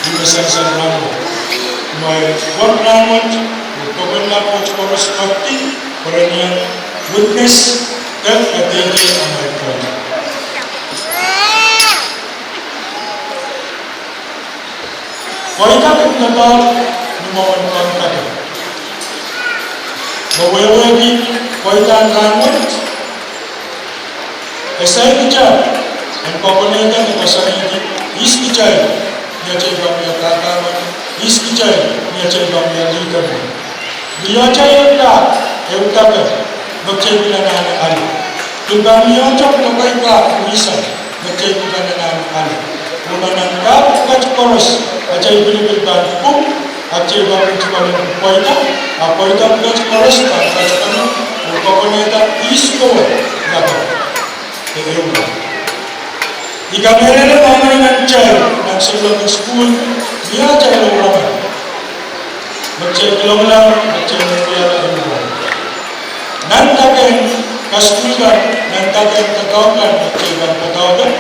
Ih me sansal rahnwet. Kumwail wet rahnwet, oh pokon lap wet koaros, pwehki pwe re en witness de kadehde amwail pweida. Pweida kin doadoahk ni mwomwen kehn dake. Me wehwehki pweida en rahnwet, e saikinte en koakoanehda de koasoanehdi ihs kitail ni atail pahn wia dahme, ihs kitail ni atail pahn wia leader. Mie atail ehu dake me kitail pil anahne ale. Pil pahn mie atail pahn kak wia leader me kitail pil pahn anahne ale. Oh ma nan kahpwal pwukat koaros atail pilipil pahn pwung, ahpw kitail pahn pil tuwalengki pweida, ahpw pweida pwukat koaros pahn kak pwung, oh koakoanehda ihs kowe, dake, de ehu dake. I kamehlele me emenemen kitail nan seiloak en sukuhl, mie atail ouraman me kitail kilengla, me kitail wiahda ehu dake. Nan dake en kasukuhl kan, nan dake en doadoahk kan me kitail pahn doadoahk,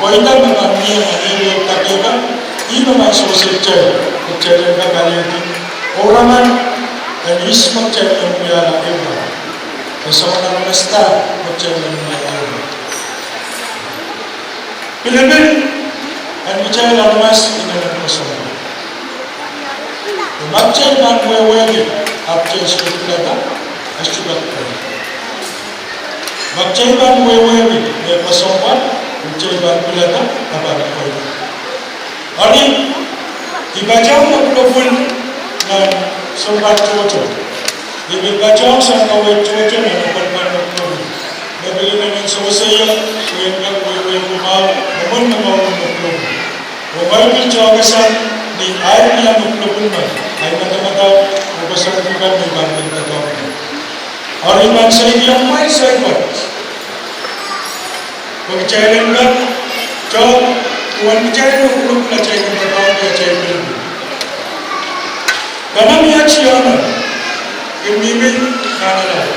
pweida me pahn mie nan ehu dake kan, ih me pahn sewese kitail, kitail en kak alehdi ouraman en ihs me kitail en wiahda ehu dake. E soangen aramas da me kitail en wiahda ehu dake. Pilipil en kitail aramas inenen koasoandi. Ma kitail pahn wehwehki, ahpw kitail sohte pilada, e sohte kak pweida. Ma kitail pahn wehwehki me kesempwal, kitail pahn pilada, e pahn pweida. Eri, I patohwan me pwulopwul nan sounpar tohto. I pil patohwan sang kaweid tohto nan apwalipen me pwulopwul. Me pil inenen sewese ie, pwe en kak wehwehki mwahu, mwomwen me mwahu me pwulopwul. Oh mwein pil tohkasang ni ahi wia me pwulopwul me, ahi madamadau, oh koasoandi kan me I pahn pil doadoahngki. Eri I pahn seiloak mwail saikinte. Pwe kitail en kak, tohto, duwen kitail en pwulopwul atail kin doadoahngki atail pilipil. Dahme mie tiahk me kin mihmi nan alehdi.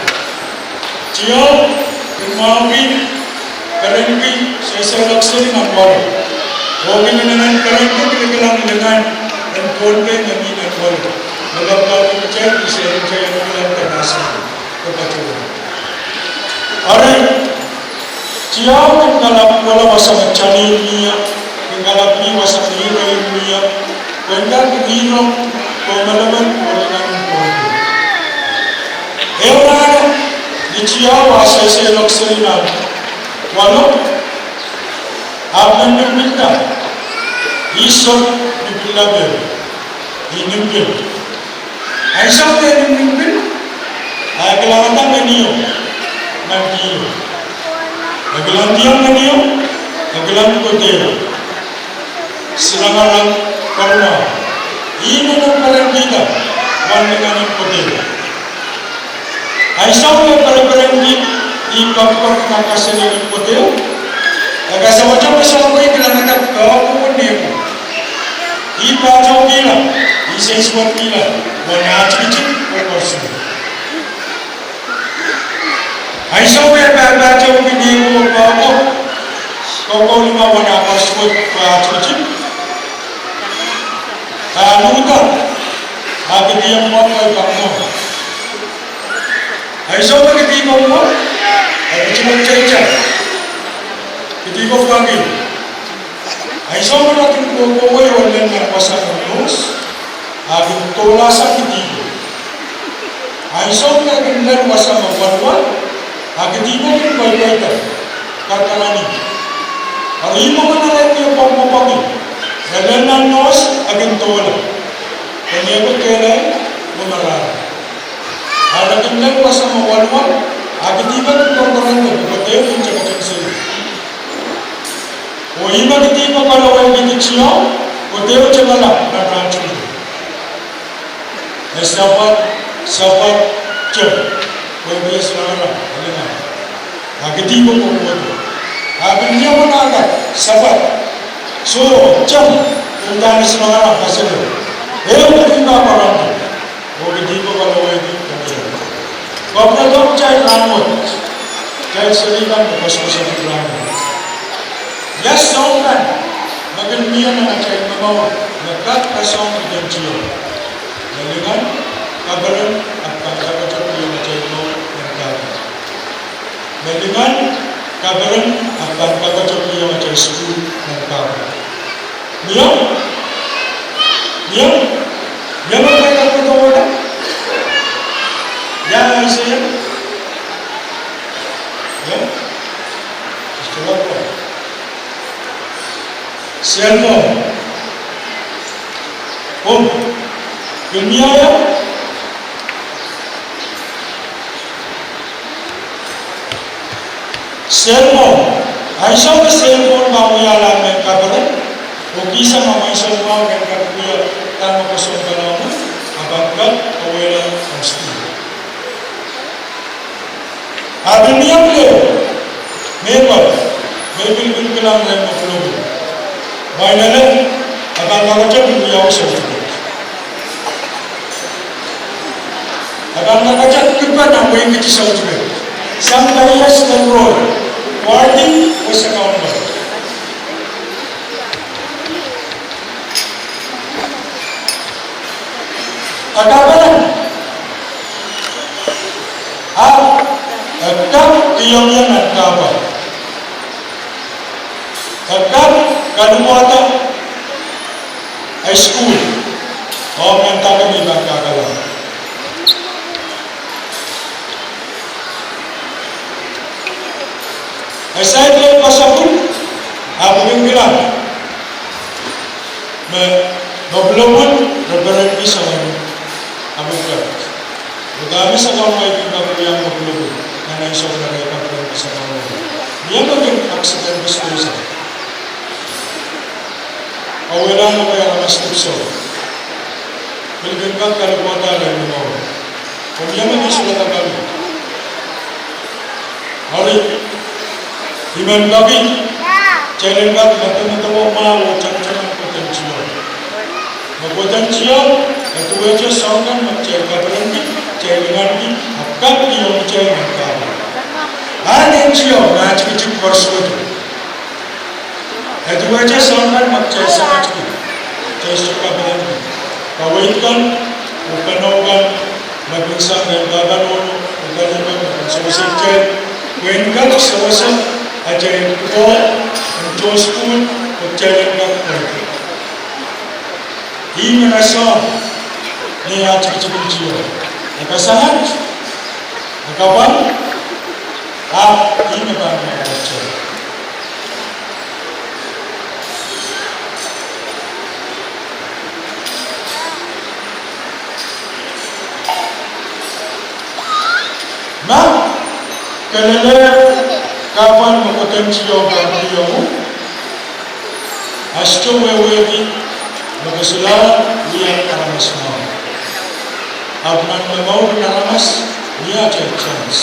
Tiahk kin mwahuki, kerenki, seiloak seri nan wahdo. Oh kin inenen kerenki kilikilang lingan en Pohnpei me mi nan wahdo. Me lapalap kitail, kitail en kilang de nahsi. Eri, tiahk kin kalap wasa me tanir mie, kin kalap mie wasa me iren mie, pwe en kak rong, pwe melemen, pwe lingan en Pohnpei. Ehu rahno, ni tiahk a seiloak seri nan wahdo, ahpw me nim pilda, I song ni pillap ehu, I nim pil. Ansou me I nim pil, e kilangada ngenio nan kihong. E kilang kihong ngenio, e Kilang kohdeo, silangalang, kauna, ih me pahn pelenkihda wan lingan en kohdeo. Ansou me pelepelenki ih kapwukapwung en kasalepen kohdeo, e kasawato me soahng wet kilangada pahpa oh nehko. Ih pahtoukihla, ih sewesewekihla wan ah tikitik oh koaros. Ansou me pahpahtoukihla nehko oh pahpa, kokoulima wan ah koaros, ah tikitik, ah luhda, ah kidi ong pahpa, I pahn mwoh. Ansou me kidi ko mwoh, e kidi ko teitei, kidi ko pwangih. Ansou me kin kohkohwei oh lel nan wasa me nose, a kin dohlahsang kidi ko. Ansou me kin lel wasa me walwal, a kidi ko kin pweipweida, kakaranih. Eri ih mwomwen arail mie pwangpwangih, e lel nan nose, e kin dohla, e nehko kehlail oh marahra. A re kin lel wasa me walwal, a kidi ko kin korokorongdo, kohdeo kin teketeng seli. Oh ih me kidi ko kaloweiki kitiong, kohdeo tepala nan rahn tutu. E sapwad, sapwad, tep, pwehki e silangalang, e lingan. A kidi ko kohkohdo. A pil mie managa, sapwad, soh, tep, pil dahme silangalang kasalepen. Ehu kidi ko pahn pwarodo. Oh kidi ko kaloweiki ketiket. Kapwuredo kitail rahnwet, kitail seri kan me koasokoasoia rahnwet. Ia soahng kan me kin mie nan atail momour me kak kasong kohdeo? Me lingan, kaperen, ahpw pahn kakete kihong atail mour en kahpwal. Me lingan, kaperen, ahpw pahn kakete kihong atail sukuhl en kahpwal. Mie? Mie? Mie me pahn kakete wehwehki? Ia ansou? Ia? Sister Rockwell. Selmwohng. Om. Pil mie ia? Selmwohng. Ansou me selmwohng pahn wiahla mehn kaperen, oh kihsang mwomwen soumwahu en kaperen, dahme koasoia kalahngan, a pahn kak kawehla nan sukuhl. A pil mie pil ehu, mehkot, me pil kin kilang rehn mwopwulopwul. Mwainelek, a pahn kakete pil wiawi certificate. A pahn kakete pil pahn nan wehin Kiti South Sudan. Sang highest enroll, Wardi, West Accountant. E kaperen, ahpw e kak kihong ie nan kahpwal. E kak kaluwada ei sukuhl, oh mendahki me I pahn kakala. E saik lel pasapwung, ahpw I kin kilang me mwopwulopwul re perenki soangen apwal. Dahme soangen wai kin kak wia mwopwulopwul nan ansou me re kak perenki soangen wai? Mie me kin accident disposal. Kawehla nan wai aramas dipwisou. Pil kin kak kaluwada rehn mour. Komw mie me kin sulada kali. Eri, I men peki kitail en kak medemedewe mwahu oh tamataman kohden Sises. Me kohden Sises, e duwehte soahng kan me kitail kaperenki, kitail linganki, ahpw kak kihong kitail nan kahpwal. Ahn en Sises, me tikitik koaros wet. E duwehte soahng kan me kitail sakatuki, kitail sohte kaperenki. Kaweid kan, oh pwukoa kan, me kin sang rehn pahpa nohno, oh pali kan me kin sewese kitail, pwehn kak sewese atail pwukoa en tohn sukuhl, oh kitail en kak pwehki. Ih me rasehng, me ah tikitik en Sises. E kasamat, e kapwal, ahpw ih me pahn mwahuki kitail. Ma ke lelehng kahpwal me kohden Sises pahn kihong uhk, Ahi wehwehki me kitail solahr wia aramas mwahu. Ahpw nan mour en aramas, ni atail chance.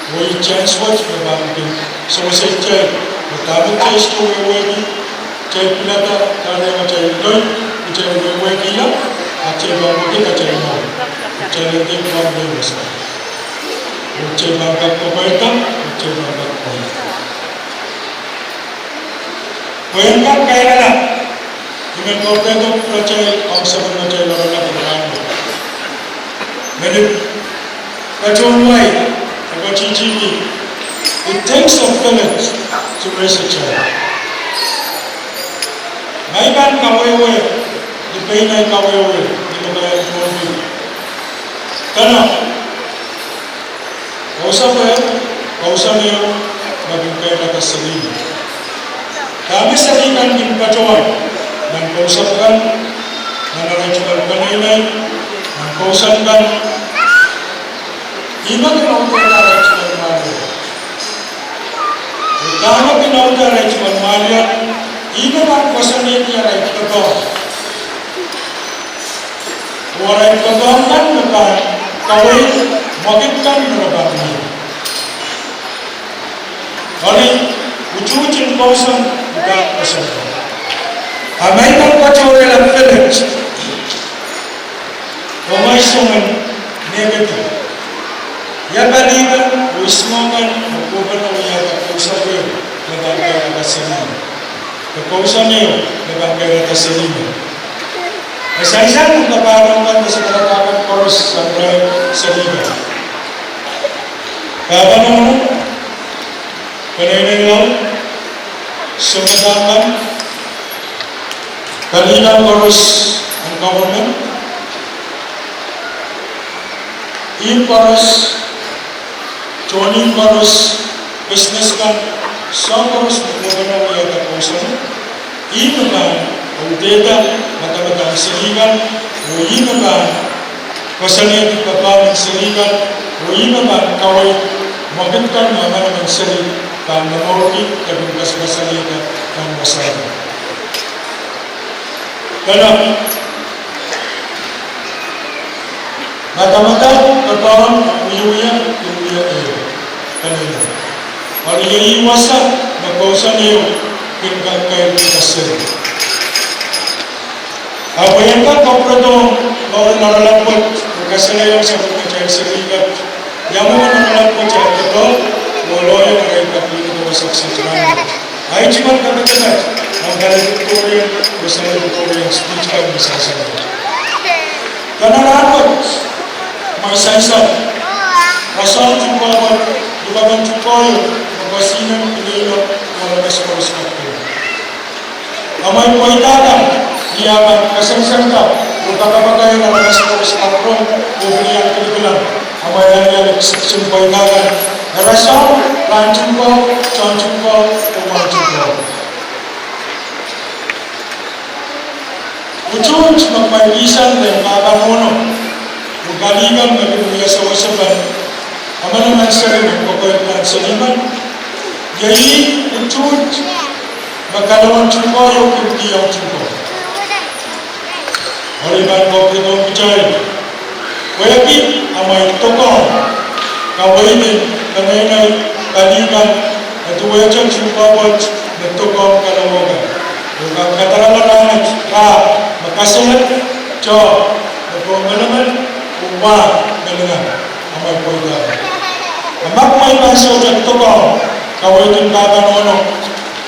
Oh ih chance wet me pahn kin sewese kitail, me dahme kitail wehwehki, kitail pilada, dahme atail loi, kitail wehwehkihla, atail pahn wehwehki atail mour. Kitail en dehr pahn lei wasa. Oh kitail pahn kak kapwaiada, oh kitail pahn kak kapwaiada. Pwe en kak kairala, I men kapwaiada pwukat atail ong sapwellimatail loalopwoat. Mehn patohwan wai, e patihti me, it takes a village to raise a child. Ma I pahn kawehwe, I pahn kawehwe, I pahn kawehwe. Kana, kousoan ehu, kousoan ehu, me kin kairada seli. Dahme seli kan kin patohwan, nan kousoan kan, nan arail tungoal peneinei, nan kousoan kan, ih me kin audehr arail tungoal mwahliel. Oh dahme kin audehr arail tungoal mwahliel, ih me pahn koasoanehdi arail doadoahk. Oh arail doadoahk kan me pahn kaweid mwekid kan me re pahn mih. Eri, utuht en kousoan, utuht en kousoan. A ma I pahn patohwan wia village, oh ma I soangen negative, ia pali kan, oh isimen kan, oh kohkohno, oh ia pahn kousoan ehu, me pahn kairada seli. Pwe kousoan ehu, me pahn kairada seli. E sansal me pahn kan me sehse pahn kan koaros sang irail seli kan. Pahpa nohno, peneinei laud, sounpar kan, pali kan koaros en government, ihmw koaros, tohn ihmw koaros, business kan, soahng koaros me kohkohno wiahda kousoan, ih me pahn audehda madamadau en seli kan, oh ih me pahn koasoanehdi doadoahk en seli kan, oh ih me pahn kaweid mwekid kan me emenemen seli pahn momourki de kin kasakasalehda nan wasahn. Dene, madamadau, doadoahk, wiewia, wiewia, eh, dene. Eri iei wasa me kousoan ehu kin kak kairada seli. Ahpw en kak kapwuredohng mour en loalopwoat, oh kasalehiong sapwellimatail seli kan, ia mwomwen loalopwoat, oh doadoahk, oh loale, oh irail kak lihkada wasa kiset rahnwet. Ahi tungoal kadehdehde, ahpw valedictorian, oh valedictorian speech kan me sansal. Dene rahnwet, ma I sansal, rasehng tungoal, likamw en tungoal, me kosinen, ileile, oh aramas koaros kak pil. Amwail pweida kan, ni ahi pahn kasansal kan, oh kapakapakaiada aramas koaros kak rong, oh pil iang kilikilang, amwail iang iang ekis kisin pweida kan, rasehng, rahn tungoal, tohn tungoal, oh waun tungoal. Utuht me kumwail kihsang rehn pahpa nohno, oh pali kan me kin wia sewesehpen emenemen seli me kokoir nan seli men, iei utuht me kalowen tungoal oh kin kihong tungoal. Eri I pahn kapwuredohng kitail pwehki amwail doadoahk, kaweid en peneinei, pali kan, e duwehte tungoal wet me doadoahk kalowo kan. Oh kak kadarala rahnwet, rah me kaselel, tohn, me pwong melimel, oh wah me lingan, amwail pweida kan. A ma kumwail pahn sewese doadoahk, kaweid en pahpa nohno,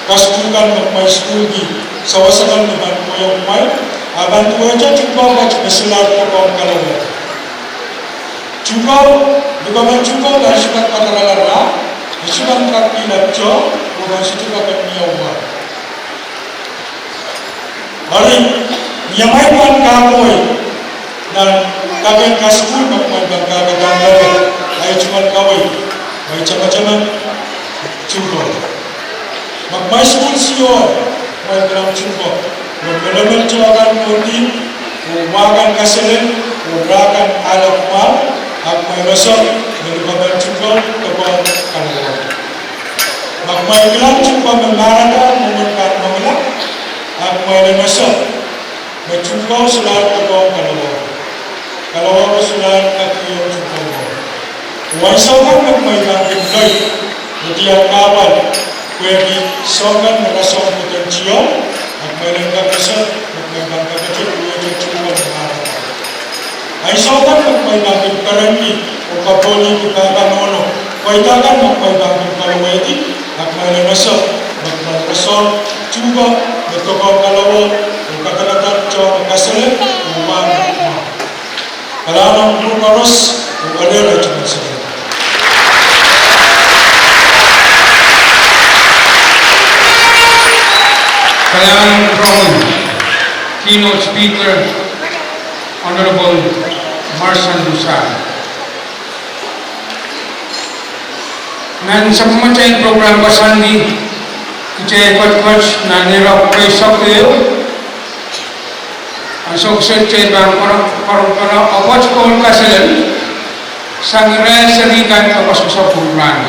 kasukuhl kan me kumwail sukuhlki, sewese kan me pahn kohieng kumwail, a pahn duwehte tungoal wet me solahr doadoahk kalowo. Tungoal, likamw en tungoal kan sohte kak kadarala rah, e sohte kak pil tohn, oh kan sohte kak mie wah. Eri, ni amwail pahn kak kowe, nan kapehn kasukuhl me kumwail pahn kak kadahnlahng, ahi tungoal kaweid, ahi tamataman tungoal. Ma kumwail sukuhl siol, kumwail kilang tungoal, oh melimel tohn kan kohdi, oh wah kan kaselel, oh rah kan ale kumwail, ahpw kumwail roson, me likamw en tungoal, doadoahk kalowo. Ma kumwail kilang tungoal me mahrada, mwomwen pahn mengila, Elen Esop, me tuhkau solahr doadoahk kalowehko. Kalowehko solahr kak iong tuhkau. Oh ansou kan me kumwail pahn kin loi, oh diar kahpwal, pwehki soangen me rasehng pwuhken tiong, ahpw kumwail en kak ese, me kumwail pahn kak ese, oh ese tuhkau me marain. Ansou kan me kumwail pahn kin perenki oh kapohliki pahpa nohno, pwaida kan me kumwail pahn kin kalowehdi, ahpw kumwail en ese me kumwail rasehng tuhkau, me doadoahk kalowehko, oh kadakada tohn kaselel, oh wahn. Kalahngan ong kupwur koaros, oh welewel tumen seri. Kalahngan ong keynote speaker, Honorable Marson Lusai. Nan sapwellimatail program koasoandi, kitail kotkot nan irap eisek ehu. Ansou kiset kitail pahn koro, koro, koro, apwoat koul kaselel sang irail seri kan me koasokoasoia program.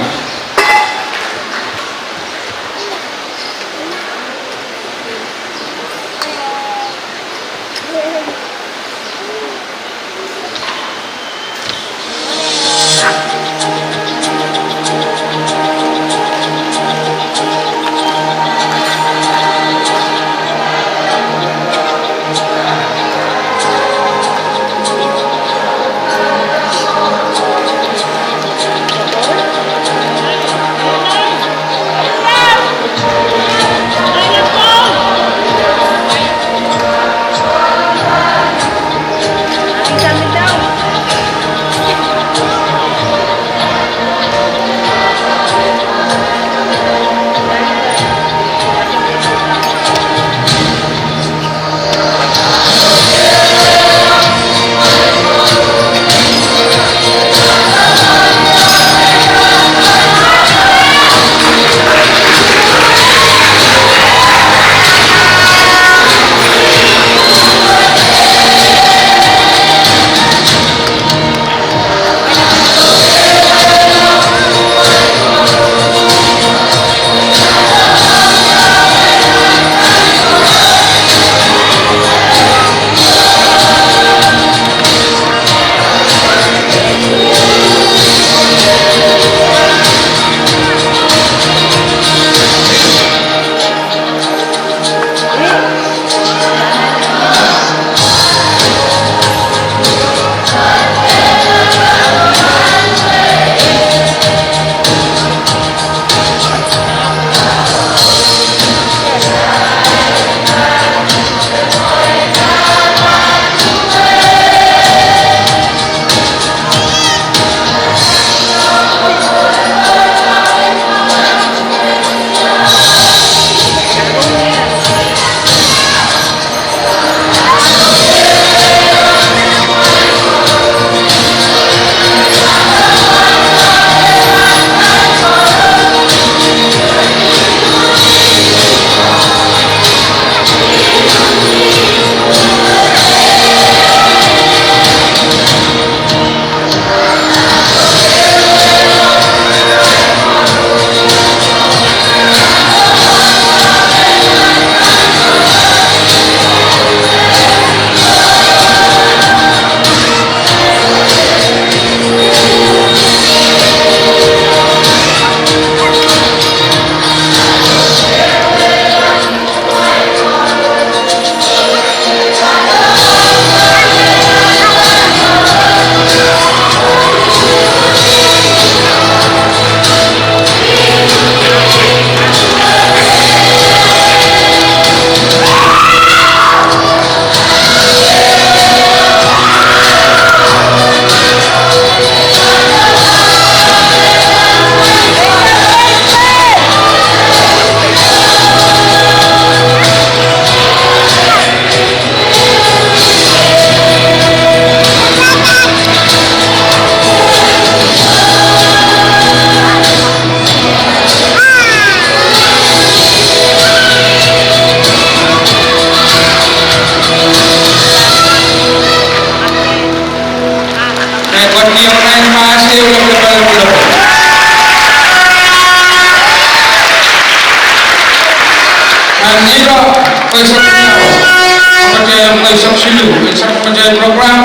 Eisek siluh, eisek me atail program,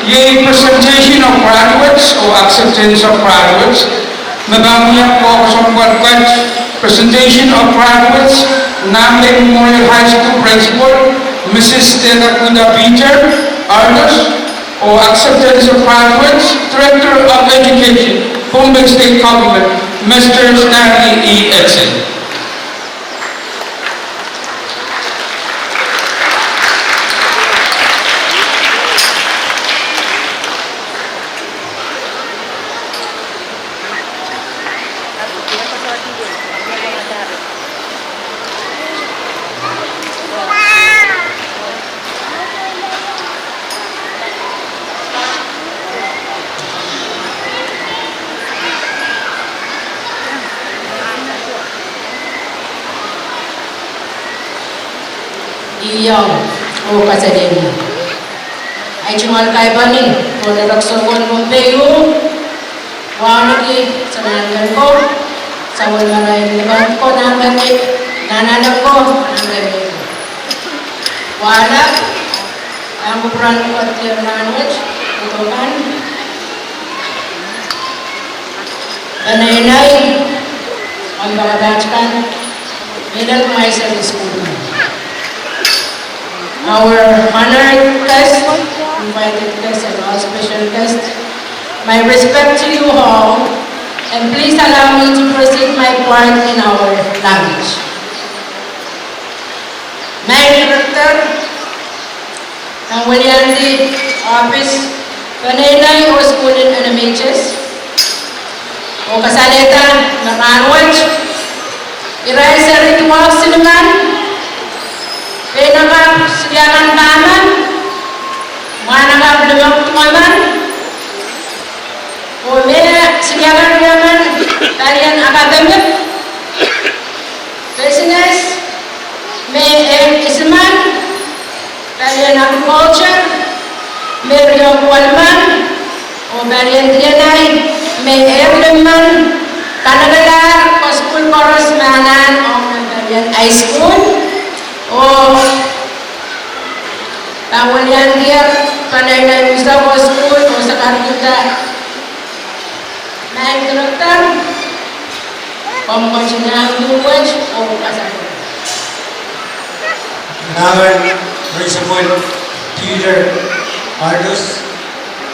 iei presentation of graduates oh acceptance of graduates. Me pahn wia koakoasoan pwukat, presentation of graduates, Nahnlek Memorial High School Principal, Missus Stella Kuda Peter, Ardos, oh acceptance of graduates, Director of Education, Pohnpei State Government, Mister Stanley E. Edson. Iong oh kaselehlie. Ahi tungoal kaipwani, tohn erekiso ko en Pohnpei, wauneki sanahnken ko, sapwellimarail lipan ko, nahnken me, nahnken ko, nahnken me. Wahlap, ahng kupwuren kohdihong rahnwet, kodokan. Peneinei, omw pakapaht kan, me lel kumwail Sunday school. Our honored guests, invited guests, and all special guests, my respect to you all, and please allow me to proceed my part in our language. Maing Director, pahn weliandi ohpis peneinei oh sukuhl en N M H S, oh kasalehda me rahnwet, irail seri duwau silimen, pein akap siliakan pahmen, mwahn akap limehk duwemen, oh me siliakan riemen, palien academic, business, me eisek isimen, palien agriculture, me riehk welimen, oh palien D and I, me ehr limmen, kanekelahr kasukuhl koaros me anahn ong me palien high school, oh pahn weliandier peneinei unsek oh sukuhl oh sakarkihda. Maing Director, komw ketin ahng duwet oh kasale. Nahnken Principal Peter Ardos,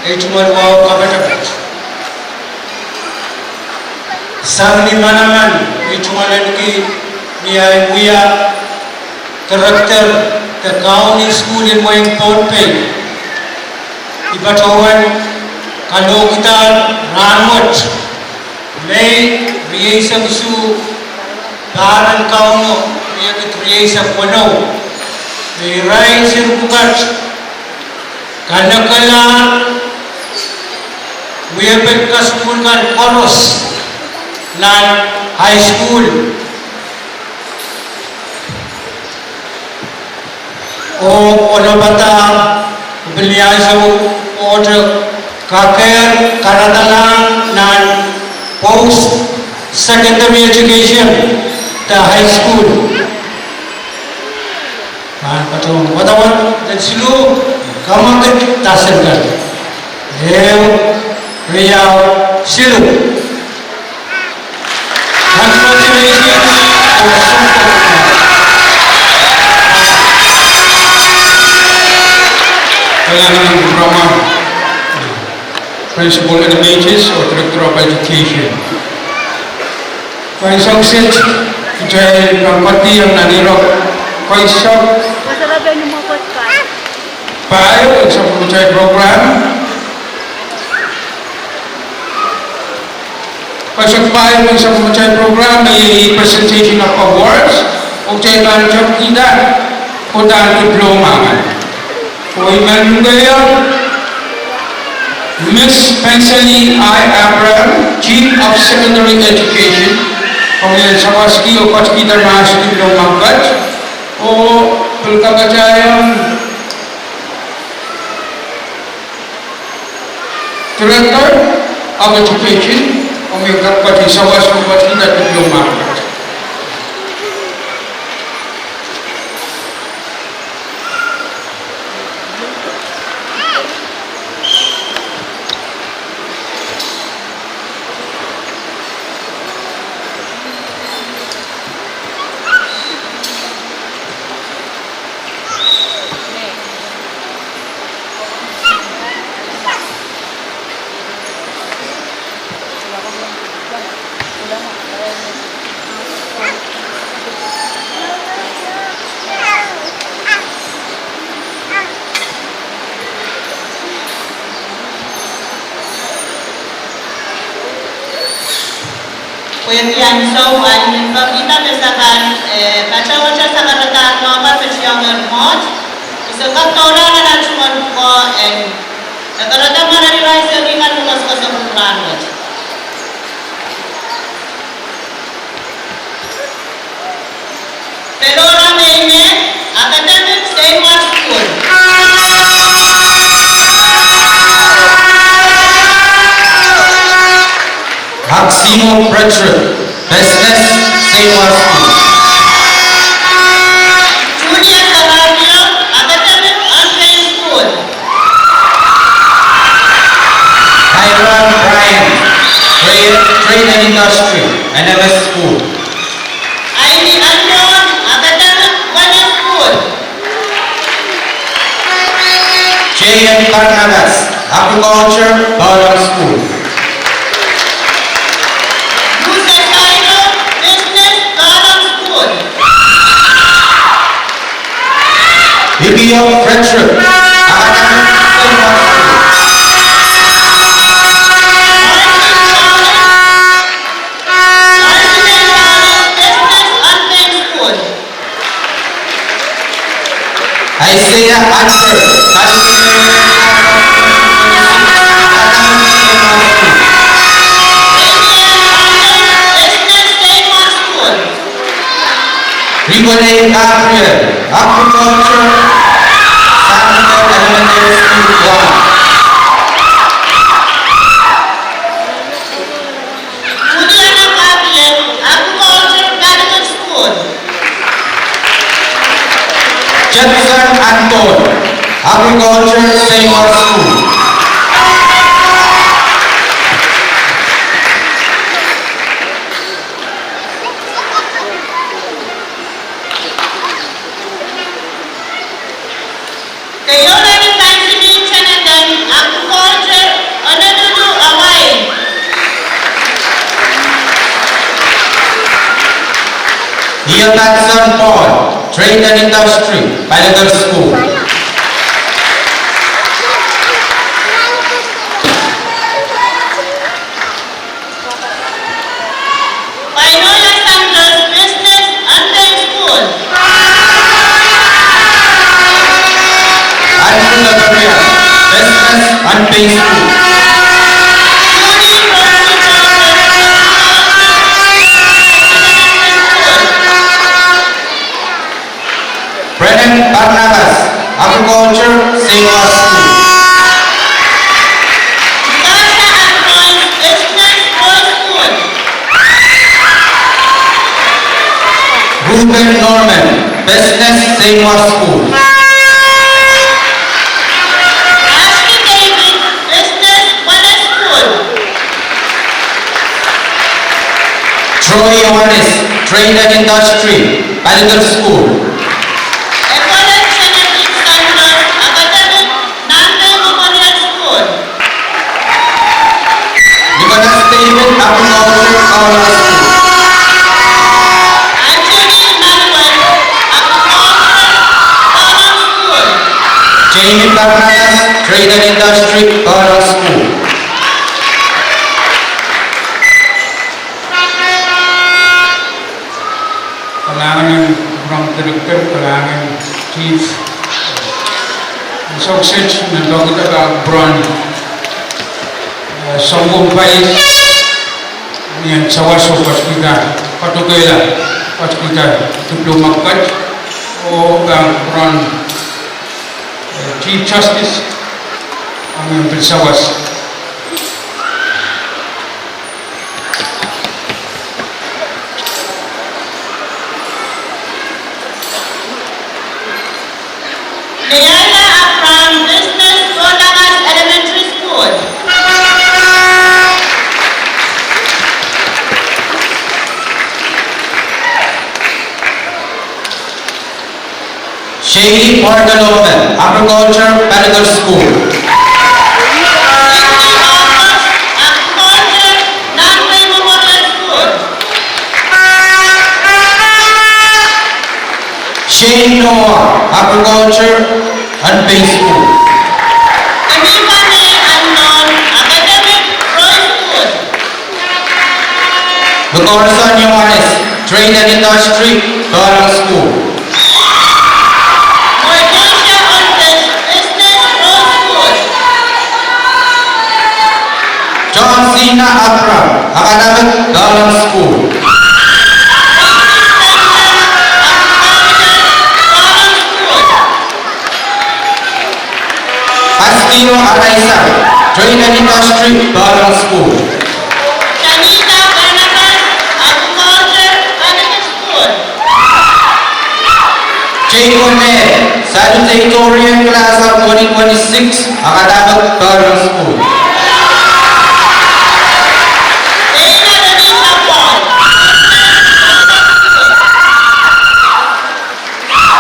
ei tungoal wahu kapatapat. Sang ni manaman, ei tungoal ahneki ni ahi wia Director de County School en wehin Pohnpei, I patohwan kalohkihda rahnwet Mei rieisek isuh pahr en Kauno riekid rieisek weneu, me irail seri pwukat kanekelahr wiepen kasukuhl kan koaros nan high school. Oh onopada pil ni ansou, ohte kakehr karadalahng nan post secondary education de high school. Pahn patohwan wadawad en siluh, kamwekid dasen kan. Ehu, riau, siluh. Congratulations. Kalahngan en kupwuromwail Principal N M H S oh Director of Education. Kaisok set, kitail pahn kohdihong nan irok kaisok pahieu en sapwellimatail program. Kaisok pahieu en sapwellimatail program, iei presentation of awards, oh kitail pahn tepkihda kohdahn diploma kan. Oh I men luhkehiong Miss Penseli I. Abraham, Chief of Secondary Education, komwi en sawaski oh ketikihda mahs diploma kat, oh pil kapatahiong Director of Education, komwi en kak ketin sawaski oh ketikihda diploma kat. Pwehki ansou, I men pekihda me se pahn, eh, patohwasang sakaradahn mwahngih patohwan mwohd, I sehse kak doula nan atuwen ko en, eh, sakaradahn mwohd en irail seri kan me koasoakoasoia pwuhk rahnwet. Delora Meime, academic, Seinwar School. Maximo Frederick, business, Seinwar School. Juliet Sarario, academic, Unpaid School. Hyrum Bryant, trade, trade and industry, N M S School. Ivy Anton, academic, Welleh School. J N Barnabas, agriculture, Paulung School. Musa Sairo, business, Paulung School. Ikio Frederick, academic, Seinwar School. Isaiah Anser, Rikolei Gabriel, agriculture, Santo Elementary School, Guam. Juliana Gabriel, agriculture, Catholic School. Jefferson Anton, agriculture, Seinwar School. Keyohla ni Benjamin Jonathan, agriculture, Honolulu, Hawaii. Ian Matson Paul, trade and industry, Palikir School. Painola Santos, business, Unpaid School. Andrew Lagoria, business, Unpaid School. Brennan Barnabas, agriculture, Seinwar School. Natasha Ambrose, business, Paulung School. Ruben Norman, business, Seinwar School. Ashley David, business, Welleh School. Troy Yohanes, trade and industry, Palikir School. Evelyn Genevieve Santos, academic, Nanpei Memorial School. Nicholas David, agriculture, Paulung School. Anthony Emmanuel, agriculture, Paulung School. Jamie Barnabas, trade and industry, Paulung School. Kalahngan en kupwuren director, kalahngan en chief. Sokset nan pokouda pahn kupwuren, eh, sounpwong pai, ni en sawas oh patohkihda, patohkihla, patohkihda diploma pwukat, oh pahn kupwuren, eh, Chief Justice, ah ni en pil sawas. Leila Abraham, business, Solangas Elementary School. Shaylee Bartolome, agriculture, Palikir School. Agriculture, Nanpei Memorial School. Jane Noah, Agriculture, Pohnpei School. Kemihpanei Annon, Academic, Roy School. Lukorson Johannes, Trade and Industry, Pahlang School. Morticia Olpet, Business, Roy School. John Cena Abraham, Academic, Pahlang School. Pasquino Araisa, Trade and Industry, Pahlang School. Janita Barnabas, Agriculture, Academic School. Jay Kone, Salutatorian Class of twenty twenty-six, Academic, Pahlang School. Dana Renita Paul.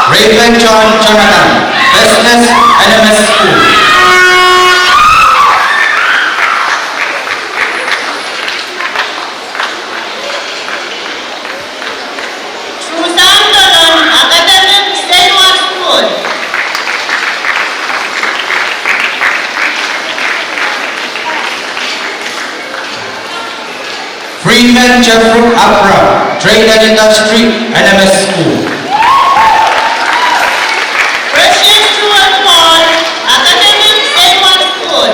Raven John Jonathan, Business, N M S School. Susan Tolon, Academic, Saint Mark's School. Freeman Jeffrey Abra, Trade and Industry, N M S School. Precious Stuart Paul, Academic, Saint Mark's School.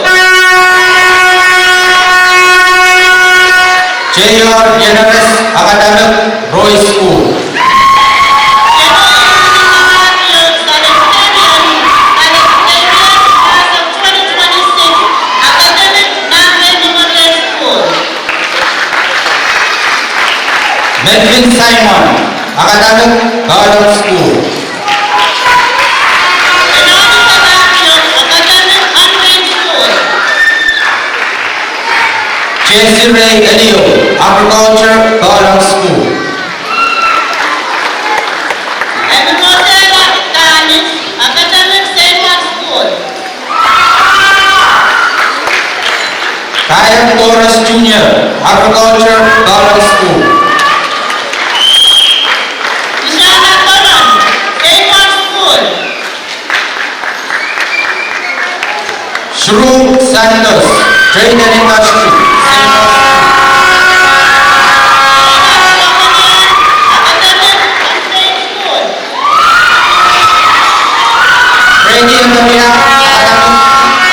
J R Generous, Academic, Roy School. General Secretary, Salutatorian, Salutatorian, Class of twenty twenty-six, Academic, Nanpei Memorial School. Melvin Simon, Academic, Pahlang School. Veronica Daniel, Academic, Unrein School. Jesse Ray Elio, Agriculture, Pahlang School. Eminotela Danis, Academic, Saint Mark's School. Kyle Torres Junior, Agriculture, Pahlang School. Ishana Tolon, Saint Mark's School. Shru Santos, Trade and Industry, Saint Mark's School. Academic, Saint School. Freddy Antonia, Academic,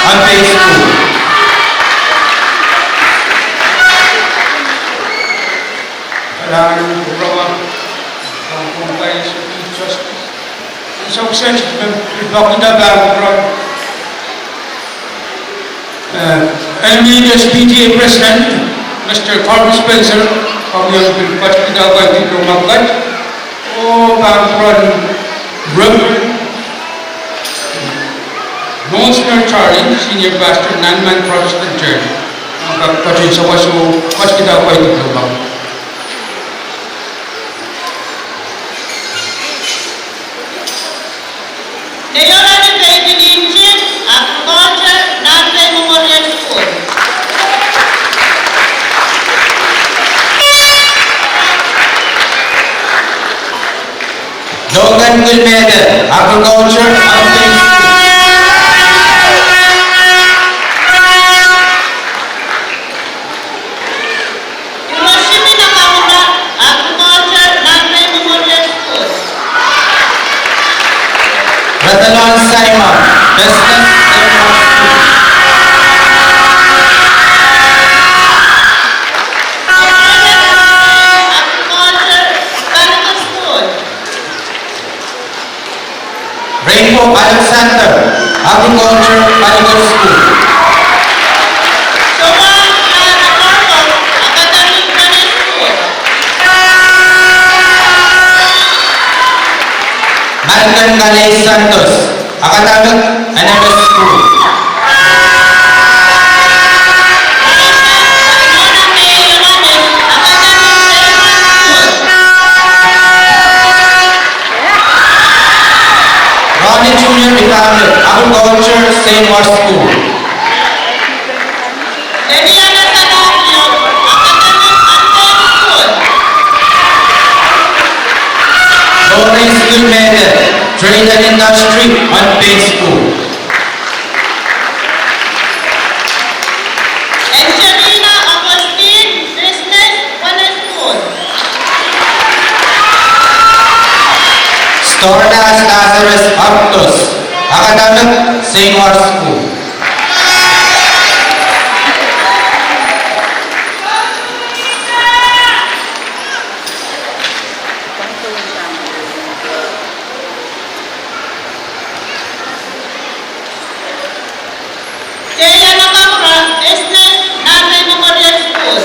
Pohnpei School. Kalahngan en kupwuromwa, Pohnpei School Trustees. Sokset, pil pokita pahn kupwuramwail, eh, N M E S P T A President, Mister Carl Spencer, komwi en pil pokita pahn kupwuramwail. Oh pahn kupwuramwail Reverend Monsignor Charlie, Senior Pastor, Nanyuan Protestant Church. Pahn kupwuramwail, oh pokita pahn kupwuramwail. Neiola Nikei Kilinji, Agriculture, Nanpei Memorial School. Logan Kilmede, Agriculture, Nanpei School. Hiroshima Nakamura, Agriculture, Nanpei Memorial School. Rathanon Simon, Business, Saint Mark's School. Agriculture, Palikat School. Rainbow Alexander, Agriculture, Palikat School. Joan Clara Marco, Academic, Palikat School. Malcolm Kalei Santos, Academic, N M S School. Ronnie Junior Itambe, Agriculture, Saint Mark's School. Liliana Sadakio, Academic, Unrein School. Doris Mehde, Trade and Industry, Unpaid School. Angelina Augustine, Business, Wene School. Stornas Lazarus Aptos, Academic, Seinwar School. Teiana Kamra, Business, Nanmei Memorial School.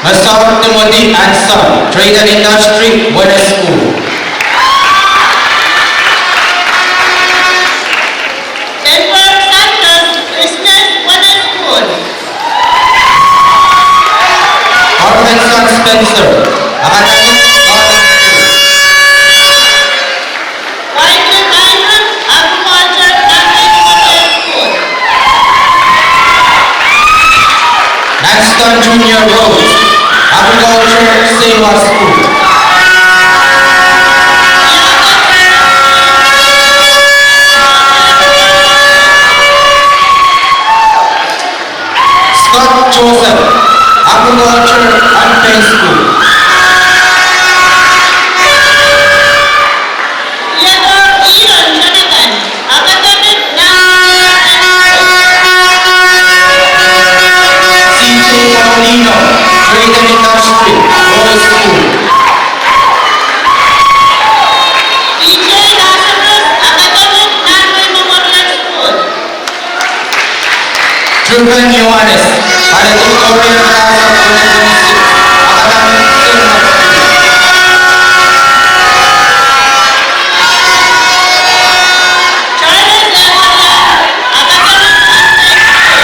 Masaur Timothy Anson, Trade and Industry, Wene School. Denver Santos, Business, Wene School. Orphanson Spencer, Academic, Wene School. Whitey Byron, Agriculture, Nanmei Memorial School. Langston Junior Rhodes, Agriculture, Seinwar School. Scott Joseph, Agriculture, Unpaid School. Theodore Enon Jonathan, Academic, Nanmei Memorial School. C J Paulino, Trade and Industry, Wene School. E J Lazarus, Academic, Nanmei Memorial School. Truman Ioanis, valedictorian class of twenty twenty-six, Academic, Seinwar School. Charles L Mariano, Academic, Nanmei School.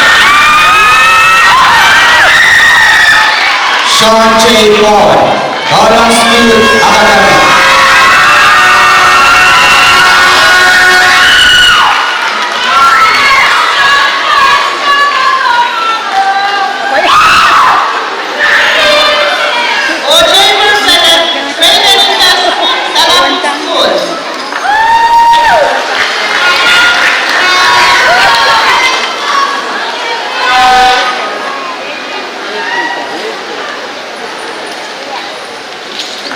Sean J Paul, Dawlong School, Academic. O J Marcellus, Trade and Industry, Salakun School.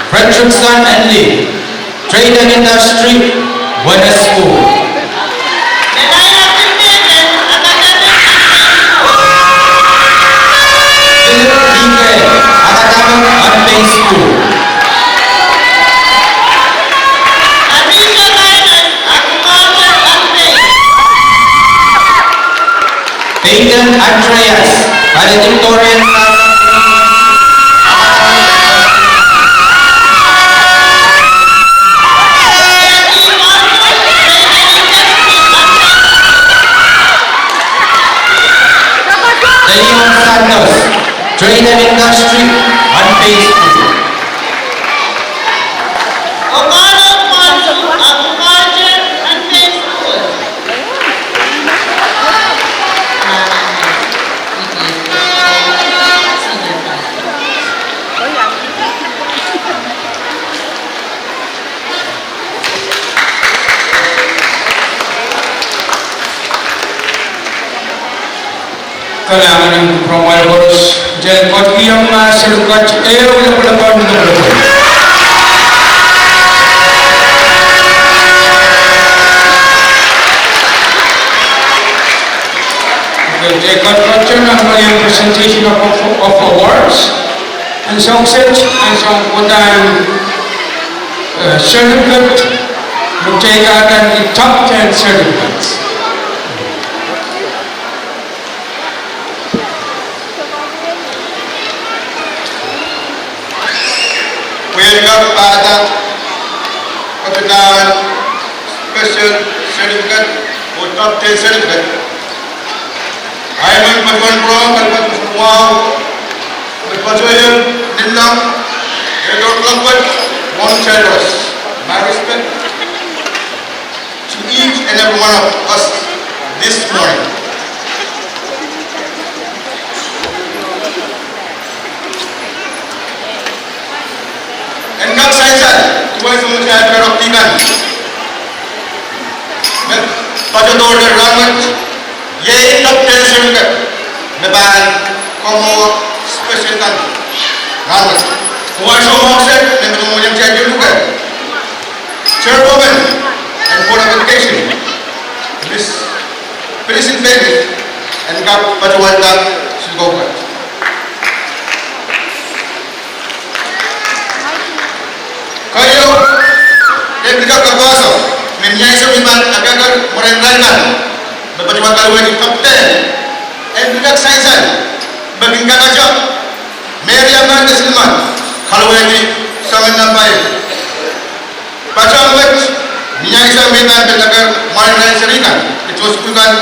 Fredrickson Enlil, Trade and Industry, Wene School. Delilah Finlayson, Academic, Unpaid School. Philip D K, Academic, Unpaid School. Arisha Linus, Agriculture, Unpaid. Peyton Andreas, valedictorian class. Leon Santos, Trade and Industry, Unpaid School. O'Connor Ponsu, Agriculture, Unpaid School. Kalahngan en kupwuramwail koaros, kitail ketikihong sertifiket ehu lopwulopwon, lopwulopwon. Kitail ketikihong nan presentation of, of awards. Ansou kiset, ansou kohdo, eh, certificate, me kitail kin top ten certificates. Pwehn kak pahda kepidahn special certificate oh top ten certificate. Ahi men patohwan pwurehng kalipet en wahu, me patohieng lella, e doadoahk wet, warm chairos. My respect to each and every one of us this morning. Patohdo rahnwet, iei Captain Serihkan, me pahn komour special kan rahnwet. Washo mokset me mengmengwileng tiatel luke. Chairwoman en Board of Education, Miss Phyllis Baker, en kak patohwanda silkoukat. Keieu, en pil kak kapwaiada, me ni ansou me pahn ekeker mwaren irail kan me patohwan kalowehdi Captain, en pil kak sansal, me kin kakete, Mary Amanda Silliman, kalowehdi soangen nampa ehu. Patohwan wet, ni ansou me pahn pil ekeker mwaren irail seri kan, e tohto sukuhl kan,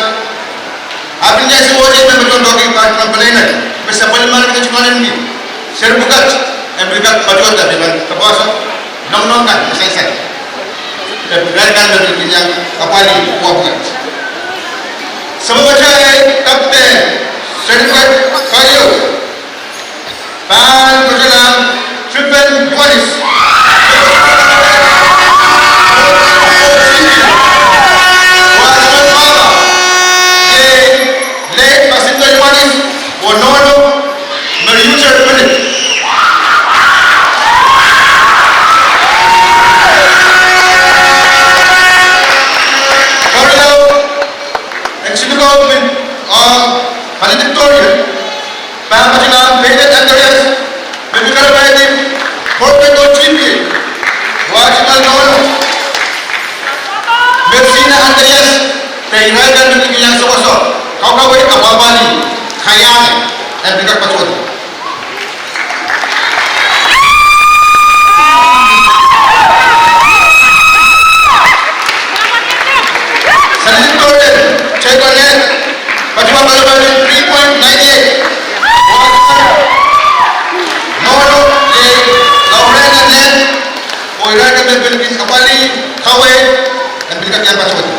ahpw ni ansou wet me patohwan doadoahk pahn peleinei, me sapwellimen kin tungoalenki seri pwukat, en pil kak patohwanda me pahn kapwaiada, nohnohng kan, me sansal. Irail kan me pil kin iang apwalih pwukat. Sapwellimatail Captain, Serihkan keieu, pahn koasoia Tripen Ioanis. Late Jacinta Ioanis, oh nohno Meriuser Philip. Keriau, en silukou pil, ah, valedictorian, pahn koasoia Peinet Andreas, me pil kalowehdi Corporal G P, oh nohno Mersina Andreas, de irail kan me pil kin iang sewese kaukaweid, apwapwalih, kaiahn, en pil kak patohwanda. Valedictorian, Teikan Ned, patohwan kalowehdi three point nine eight. Nohno, iei Laurena Ned, oh irail kan me pil kin apwalih, kaweid, en pil kak iang patohwanda.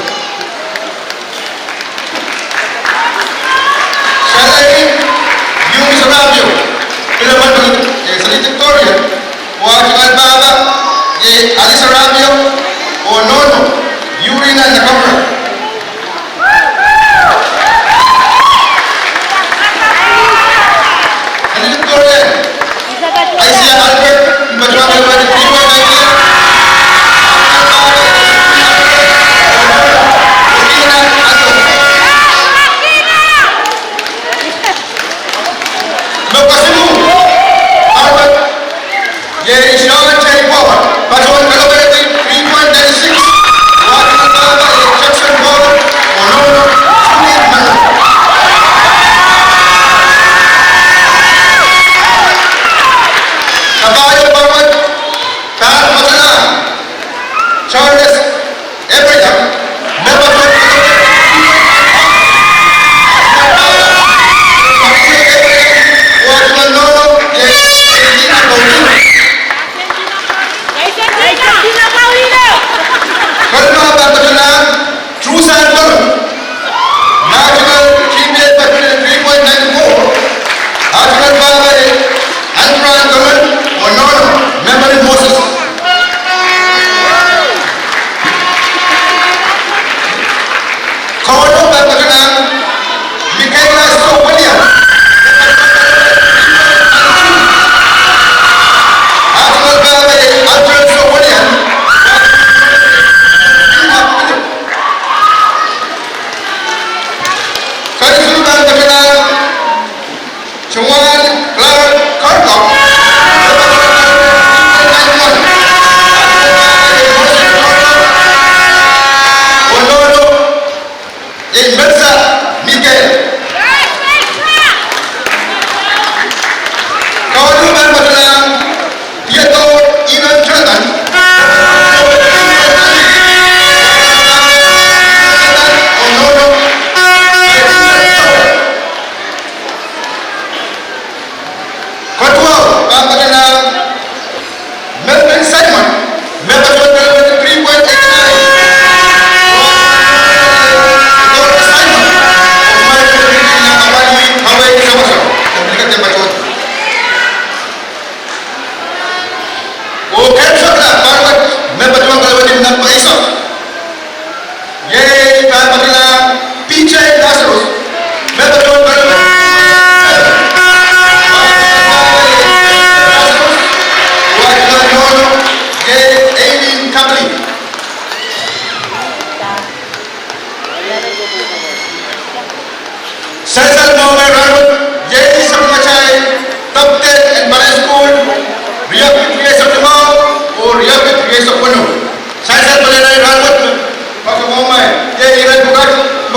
Salary, Yumi Sarabio, pil emen, eh, valedictorian, oh ah tungoal pahpa, eh, Ali Sarabio, oh nohno Yurina Nakamura. Valedictorian, Isaiah Albert, patohwan kalowehdi three point nine eight. Me kesiluh, Albert, iei Sean J Power, patohwan kalowehdi three point nine six. Wahnpoaron pahpa iei Jackson Power, oh nohno Juliet Mano. Kapahieu pahpa, pahn koasoia Charles Abraham, me patohwan Keriau, pahn koasoia Trusan Dolon, National G P A patohwan three point nine four, ah tungoal pahpa Andrew Dolon, oh nohno Memory Moses. Kauno pahn koasoia Michaela Sowelian, ah tungoal pahpa Andrew Sowelian.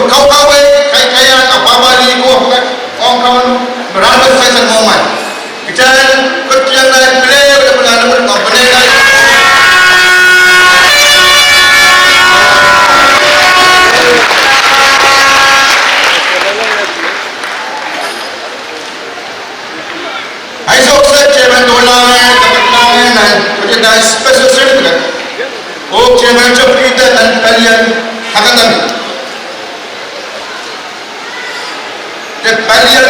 Kawehwe, kaikaia, kapwapwalih ko, ong Kauno, me rahnwet sansal mwohmwail. Kitail, ketiengai, pil, pil, pil, pil, pil. Ahi sohte chairman dohla, kapitlahng nan, ketiengai special certificate. Oh chairman chapter nan palian hakadang. De palian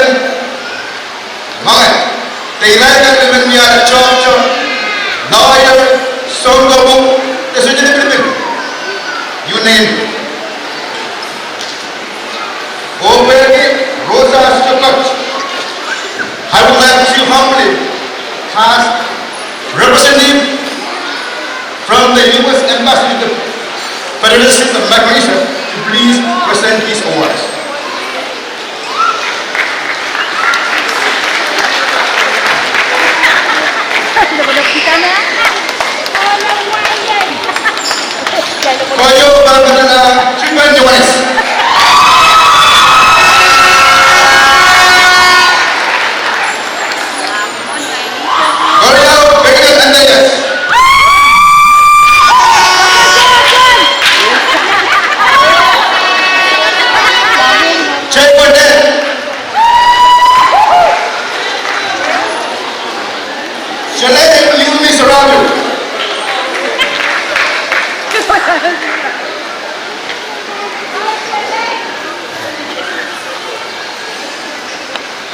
mangel. De irail kan men mie tohto, lawyer, sounkomour, de sohte lipilipil. You name it. Oh peki Rosa Sokot, I would like to humbly ask Representative from the U S Embassy to the Federated States of Micronesia to please present his awards. Koahieu pahn kadaneki Children Johannes. Koahieu Benedict Andreas. Jay Wendell. Shalay Liumi Sarawi.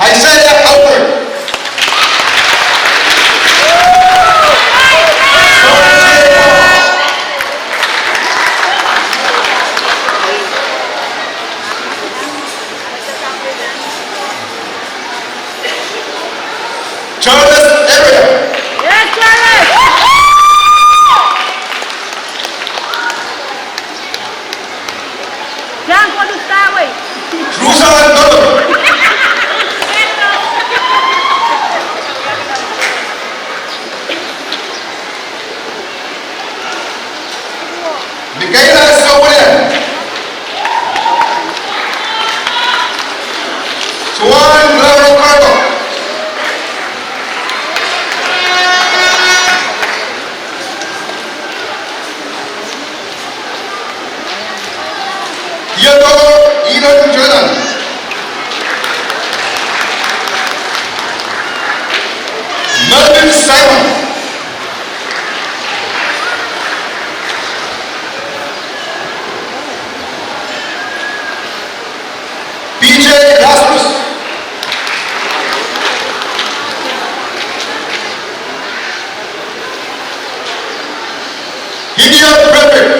Isaiah Albert. Charles Ariel. Yes, Charles. John Koduk Saway. Rusa Andoro. Michaela Sowilliam. Suan Laura Cargo. Theodore Elon Jordan. Melvin Simon. P J Rasmus. Gideon Frederick.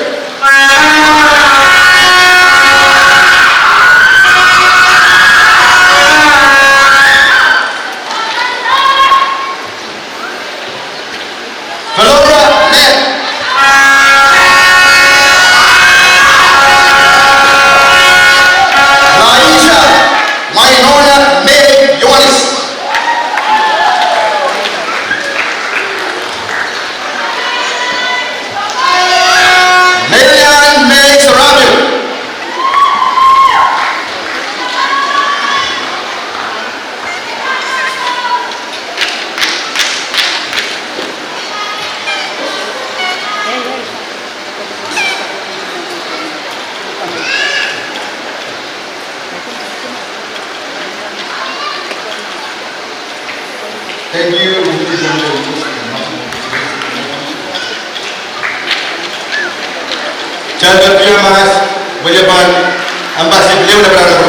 Flora May. Laisha Winona May Johannes. Lilian May Sarawi. Thank you. Chairman P M S, William Ambassador, Leon Abraham.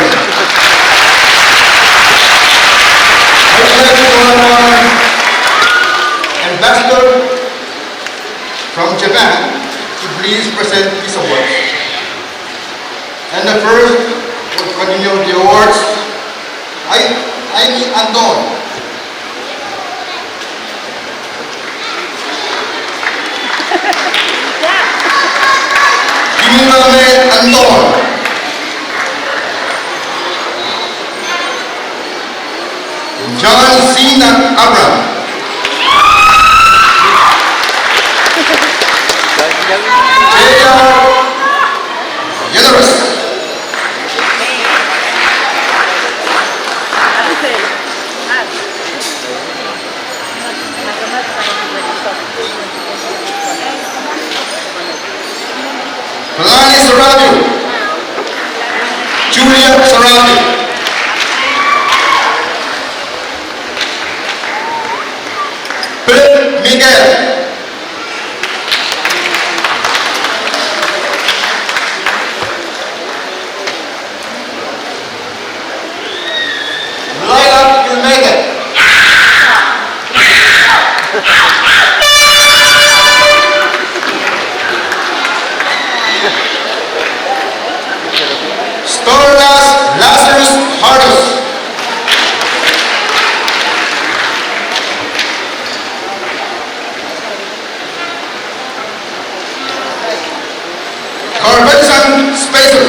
I would like to call on Ambassador from Japan to please present his awards. And the first will continue the awards. Ai, Aini Andon. Kimurame Andon. John Cena Abraham. J R Yanaris. Kalani Sorabi. Julia Sorabi. Philip Miguel. Laila Kilmeke. Storlas Lazarus Harris. Carvenson Spencer.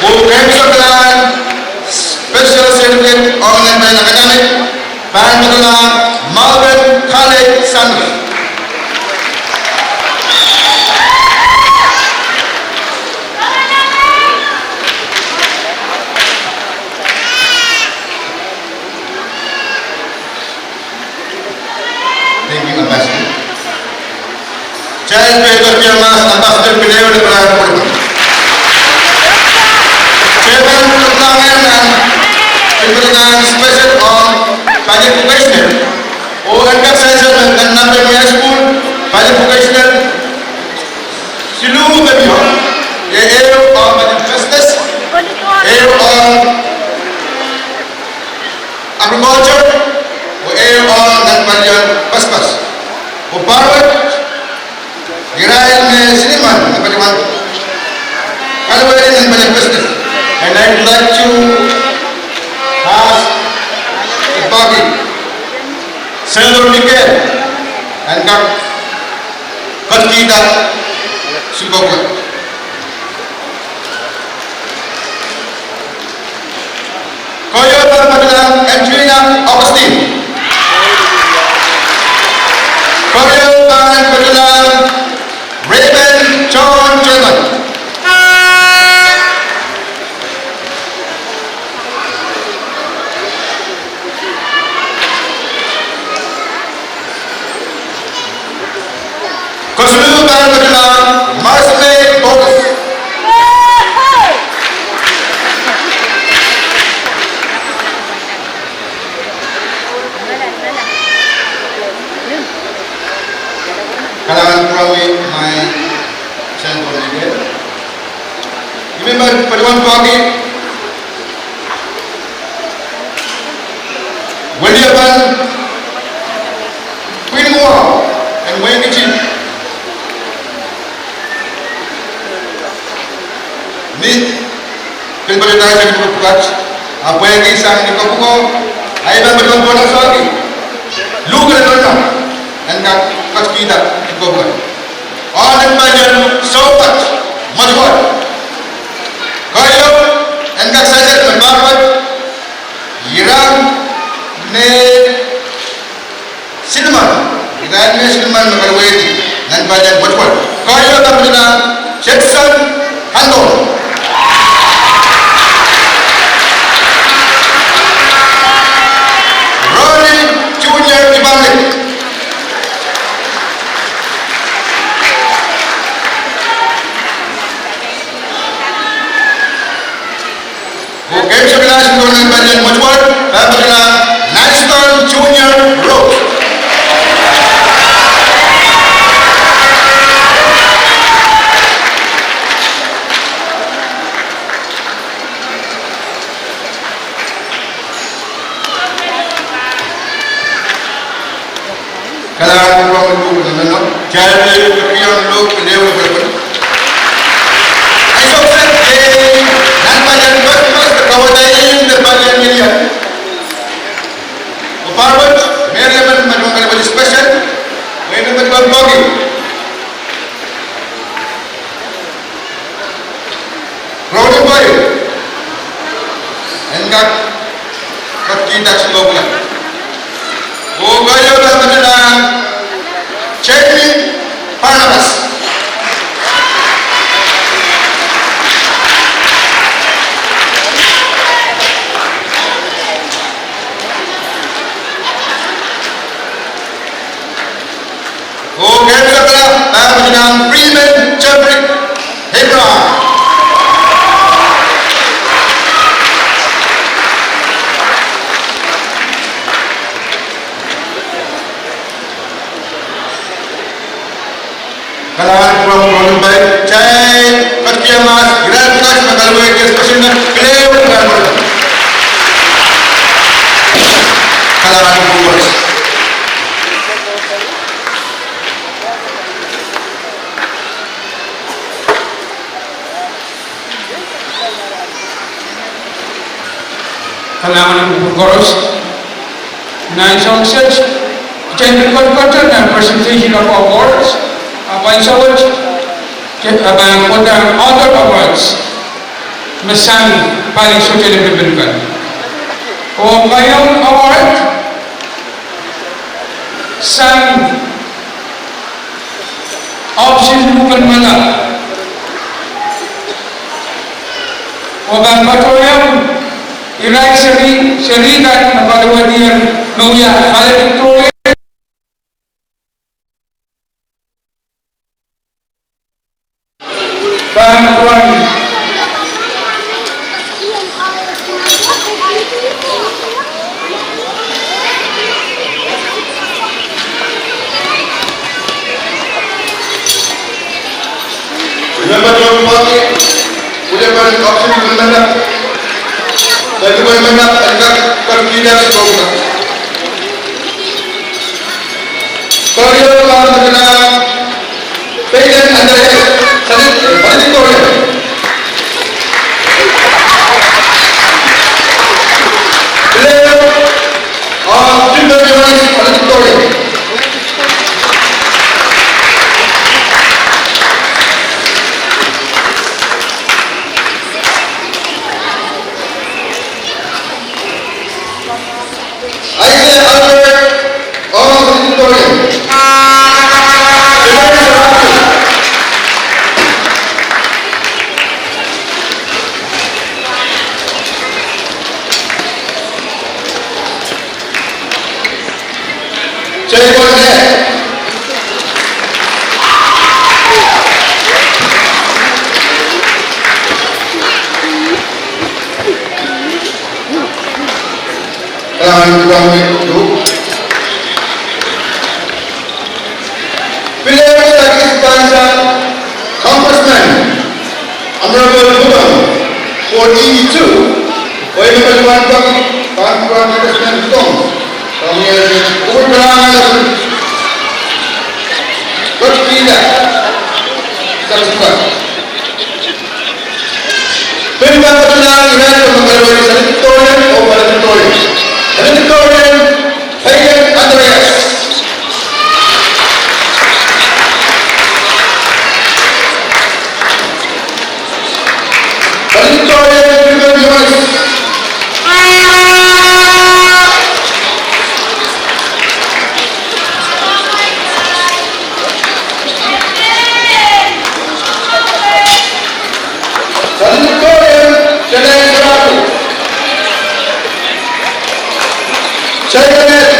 Oh keimwseklahn special certificate ong nan pahn academic, pahn patohlahng Malvern Khaled Sandra. Thank you, Ambassador. Kitail pil koasoia mas Ambassador Pineo de Brian Kurban. Chairman Kurban nan, pil patohlahng special ong Paget Vocational. Oh en kak sansal nan Nampem High School, Paget Vocational. Siluh me mie, ehu ong Paget Business, ehu ong Agriculture, oh ehu ong nan palian paspas. Oh pahr wet, irail me silimen nan palian, kalweli nan palian business. And I'd like to ask the party, Senator Miguel, en kak ketkihda siluh kohla. Koahiek pahn patohlahng Andrina Augustine. Koahiek pahn patohlahng Raymond John German. Kosiluh pahn patohlahng Marcellin Bogus. Kalahngan en kupwuromwi, Maing Sen Pohnpei. I men patohwan pwukoahki weliepen pwihn mwowe en wehin Kitti. Ni pil patohwan sang ni pwukat, ahpw pwehki sang ni kapwuko, I men patohwan pwukoahki luhk en pwukat en kak ketkihda ni kapwuko. Ohlen palian soupat, mwetuwet. Koahiek en kak sansal me pahr wet, irail me silimen, irail me silimen me kalweli nan palian mwetuwet. Koahiek pahn patohlahng Jackson Handel. Ronnie Junior Kipamli. Oh keimwseklahn siluh nan palian mwetuwet, pahn patohlahng Langston Junior Rose. Kalahngan en kupwuromwi luhk en nohno, kitail pil koasoia luhk en ehu en kupwuromwi. Ahi sohte nan palian paspas de kaweid en palian media. Oh pahr wet, Mary Ellen me patohwan kalweli special, Mary Ellen me patohwan pwukoahki. Rowling Boyle en kak ketkihda siluh kohla. Oh koahiek pahn patohlahng Jamie Barnabas. Oh keimwseklahn Madam Freeman Jeffrey Abraham. Kalahngan pwurehng rongen pei, kitail patohwan mas, irail pwukat me kalowehki special men, pil ehu pwukat. Kalahngan pwurehng. Kalahngan en kupwur koaros. Nan ansou wet, kitail pil ketiket nan presentation of awards, ahpw ansou wet, ke-, ah, pahn kohda honor awards me sang pali sohte limpoak kan. Oh keieu award sang option luhk en mala. Oh pahn patohiong irail seri, seri kan me kalowehdier me wia valedictorian. Pahn pwurehng. Remember, don't forget, put your hand up, put your hand up. Put your hand up, and cut, cut, cut, cut. Koaros pahn pil pahn Peyton Andreas, valedictorian. Pil ehu, ah, Gilbert Johannes, valedictorian. Isaiah Albert, oh, valedictorian. Jacob Ness. Kalahngan en kupwur koaros. Pil ehu sakis pahn sang Congressman Honorable Mutong for E two, oh ih me patohwan pahn, pahn Congressman Mutong. Kalahngan en kupwur koaros. Kot pila. Sakis pahn. Pil pahn patohwan irail me kalowehki salutatorian oh valedictorian. Salutatorian, Peyton Andreas. Valedictorian, Gilbert Johannes. Valedictorian, Janet Saraku. Janet.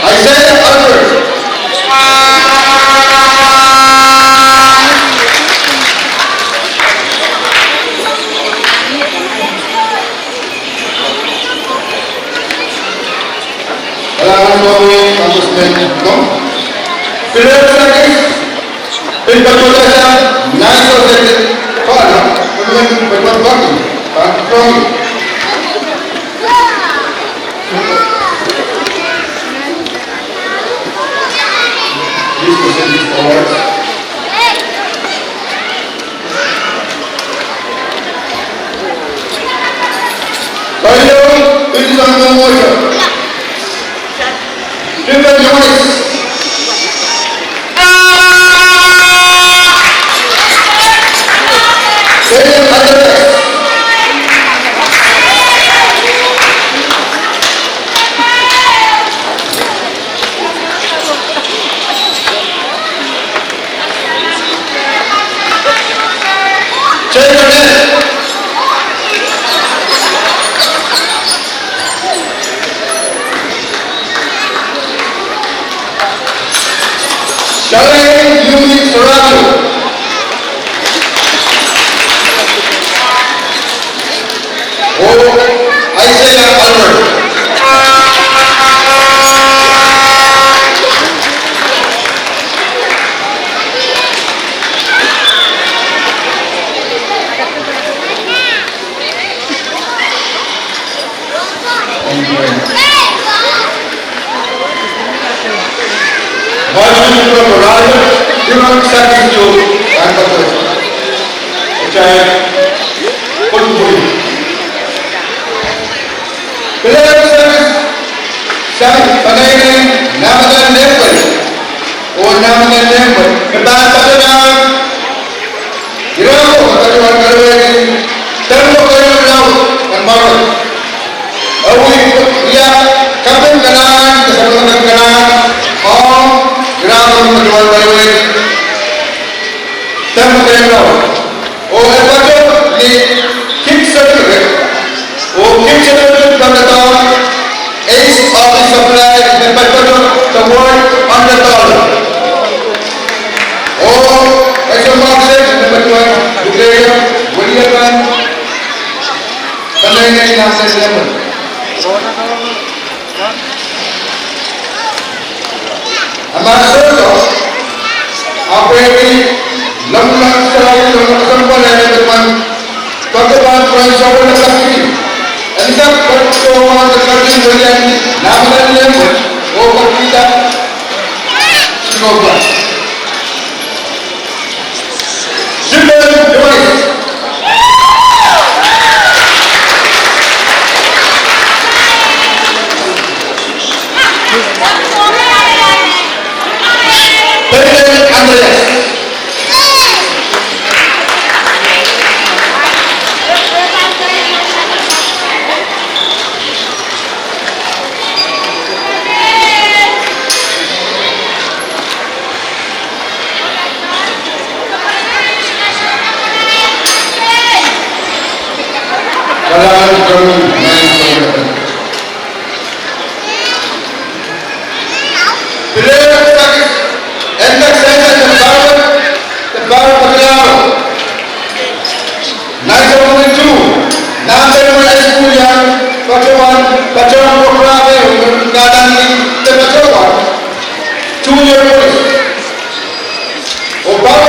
Isaiah Albert. Kalahngan en kupwur koaros, Congressman Mutong. Pil ehu sakis, pil patohwan sang National Secretary, Father, Reverend Edward Bucky, Pastor Tommy. Please present these awards. Hello, it is on the motion. Give them noise. Say it under the Take a minute. Charlene Yumi Sorato. Oh Isaiah Albert. Mwohn Sounkomouro Ralph Iron Sakis Job, Ann Koto. Etai, Kotu Pwuhri. Pil Sakis, Sakis, peneinei Nahmeden Lengpei. Oh Nahmeden Lengpei, me pahn patohwan irair me patohwan kalowehdi dehr kokoiru laud en Maros. Ewi, ia, Kapten Kalahngan, Sapwellime Kalahngan, oh, irair me patohwan kalowehdi dehr kokoiru laud. Oh e patohwan ni gift certificate. Oh gift certificate patohwan Ace Office Supply, me patohwan the world hundred dollar. Oh, e sohte mahsen, me patohwan lukehlong weliepen peneinei Nahmeden Lengpei. A ma sohte, ahpw pwehki lomwlomw sarawi, lomwlomw kesempwal en patohwan, patohwan pwuren sapwellime kepidi. En kak patohwan kepidi welien Nahmeden Lengpei, oh kepida. Sipen Joyce. Penden Andreas. Pil Sakis, en kak sehse de Paul, de Paul Pakalaro. Nineteen seventy-two, Nahmeden High School iang patohwan, patohwan program me, me kahdaneki de patohwan junior police. Oh Paul,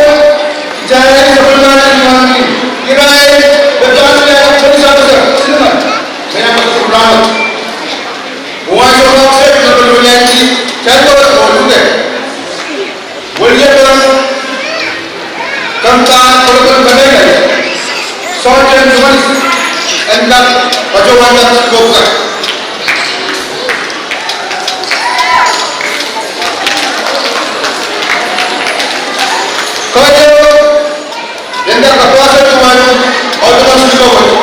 kitail sapwellimen Nahmeden, irail me pahn wia police officer, silimen, me iang patohwan. Oh ansou me kitail patohwan wia, kitail patohwan luke weliepen kempahn kolokol peneinei, Sergeant Joyce, en kak patohwan kak sukopwukat. Koaros, en kak kapwaiada duwen oudokon sukopwuk.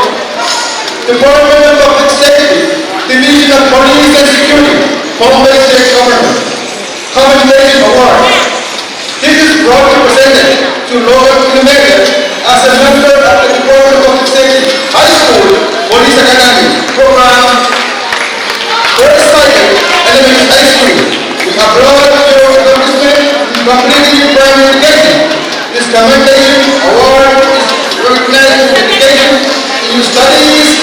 Department of Public Safety, Division of Police and Security, Pohnpei State Government. Commendation Award. This is proudly presented to Logan Kilimeke as a member of the Department of Public Safety High School Police Academy program. First Cycle Elementary High School, we applaud your accomplishment in completing primary education. This commendation award is recognizing dedication in your studies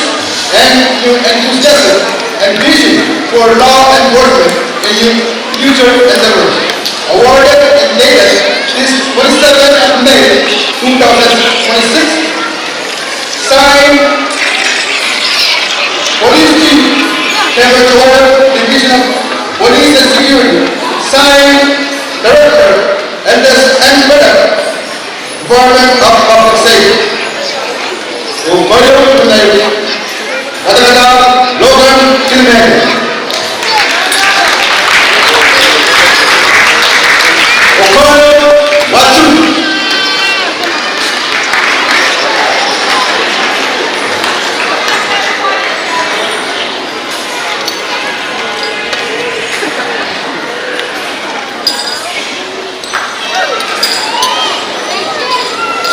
and your enthusiasm and vision for law enforcement in your future endeavors. Awarded and dated this twenty-seventh of May two thousand twenty-six. Signed, Police Chief, Kemper Jowara, Division of Police and Security. Signed, Director, Elders and Brother, Department of Public Safety. Oh koaros, kadakadahn Logan Kilimeke. Oh koaros, Watu.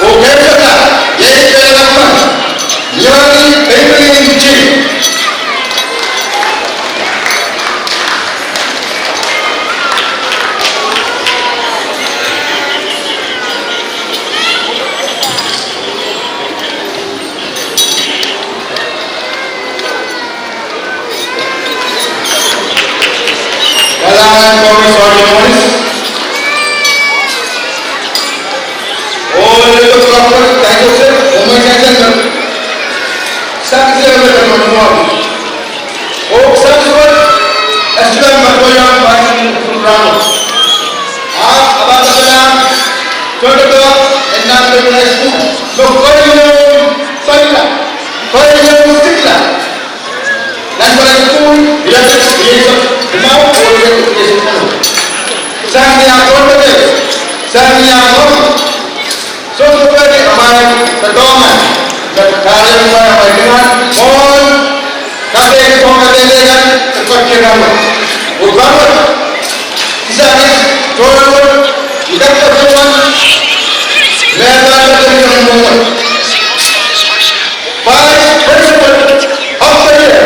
Oh kempoakla, iei kehlail men, Nyoni Peimelin Jim. Kalahngan koaros, Sergeant Morris. Oh, lelehpw koaros, Director, oh, me sansal. Sang se me koaros. Oh, sang suwed, e sohte pahn kohieng pahn program. Ah, ahpw pahn kalahngan, tohto, en nan me high school. No, kohieng, pahn la. Kohieng, sikla. Nan pahn school, ia, ia, ia, mau, oh, ia, ia, ia. Sang ni akon, sang ni akon. So, so, pwehki amwail doadoahk, me kahrehda amwail, amwail kalahngan, oh, kahrehda soangen kahrehda, soangen kahrehda. Oh, kahrehda. Isa ni, tohto, ida kahrehda, me kahrehda, kahrehda, Vice Principal of the Year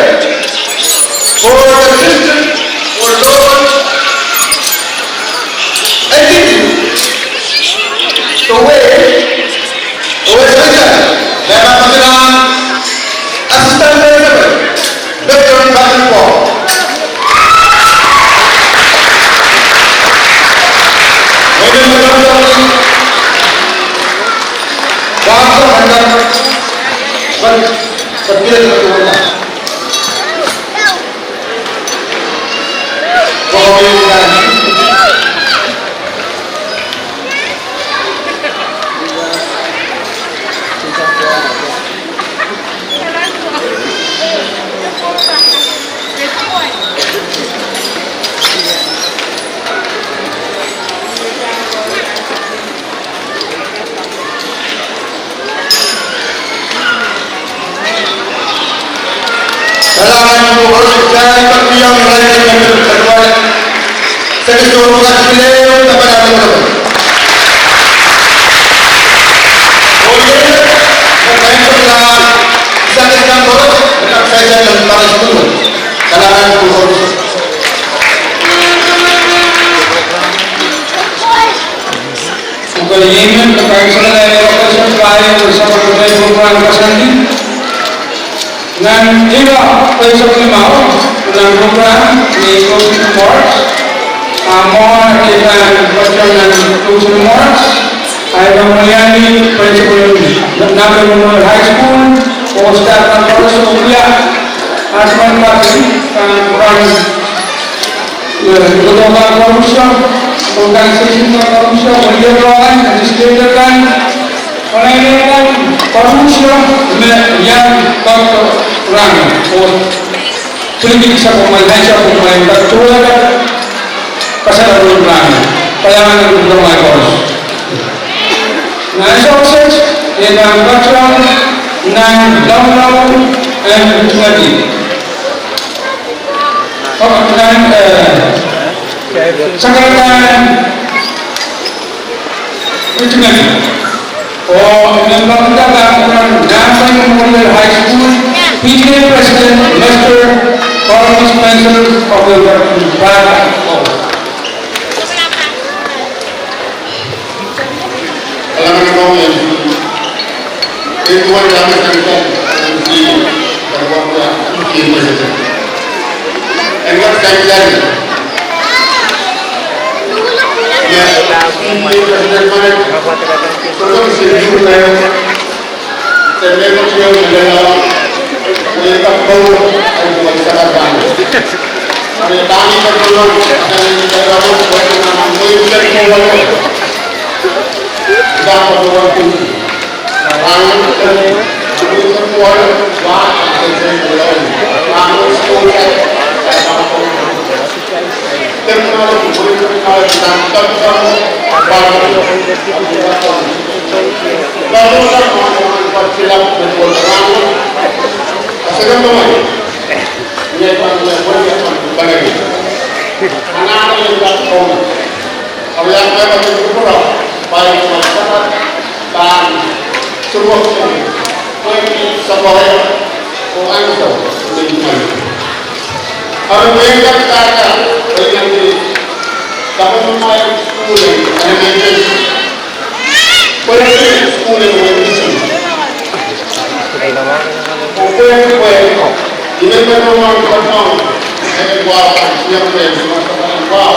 for the District for Lower Entity, the way, the way President, Madam President, Assistant Principal, Doctor Patrick Paul. Women Authority, Wasa Mandar, but, but, Kalahngan koaros, kitail pahn kihong irail me kitail seke sohte kak pil ehu, tapan atail. Oh, ie, me kain sohte la, seke kan koaros, me kak sansal nan parish pwulopwul. Kalahngan koaros. Pwuhken emen, me kain sohte la, me kain sohte la, me kain sohte la, me kain sohte la. Nan ira, kain sohte la, nan program, ni Tuesday March. Ah, mwohn, eh, pahn, pahn nan Tuesday March. Ahi pahn mwein Principal Nambi Memorial High School, oh staff nan koaros, oh wia, ah, pahn, pahn, pahn, eh, Kodokan koaros, organization koaros, oh leader kan, legislator kan, oh leader kan, koaros, me iang koaros rang, oh, piliki sapwellime, sapwellime, koaros, kasarawi rang, kalahngan koaros. Nan sohsohte, e pahn patohwan, nan Lamlou, en Tingadi. Oh, nan, eh, Sakarkand, Tingadi. Oh, nan pahn patohwan, Nambi Memorial High School, P T A President, Mister Carlos Spencer, of the Band. Oh. Kalahngan koaros. Eduan Ramasangkar, M C, Karuapia, P T A President. Edward Sanjay. Ia, P T A President Manek. Tolong sendiri, saya. Saya memang dia mendengar. Saya tak tahu, saya bukan sangat banyak. Saya tanya ke tolong, saya minta tolong, saya nama, saya minta tolong. Kita berdoa dulu. Awi ahmw pahn kupwuramwail pahn samat, pahn sukuhlahng, pwehki sapwellime oh ansou me I pahn. Awi pwehki dahkot, pwehki sapwellimamwail sukuhl en elementary, pwehki sukuhl en wehin Fiji. Oh pwehki, pwehki, I men patohwan, patohwan, eh, wa, ia, pwehki, patohwan, wa.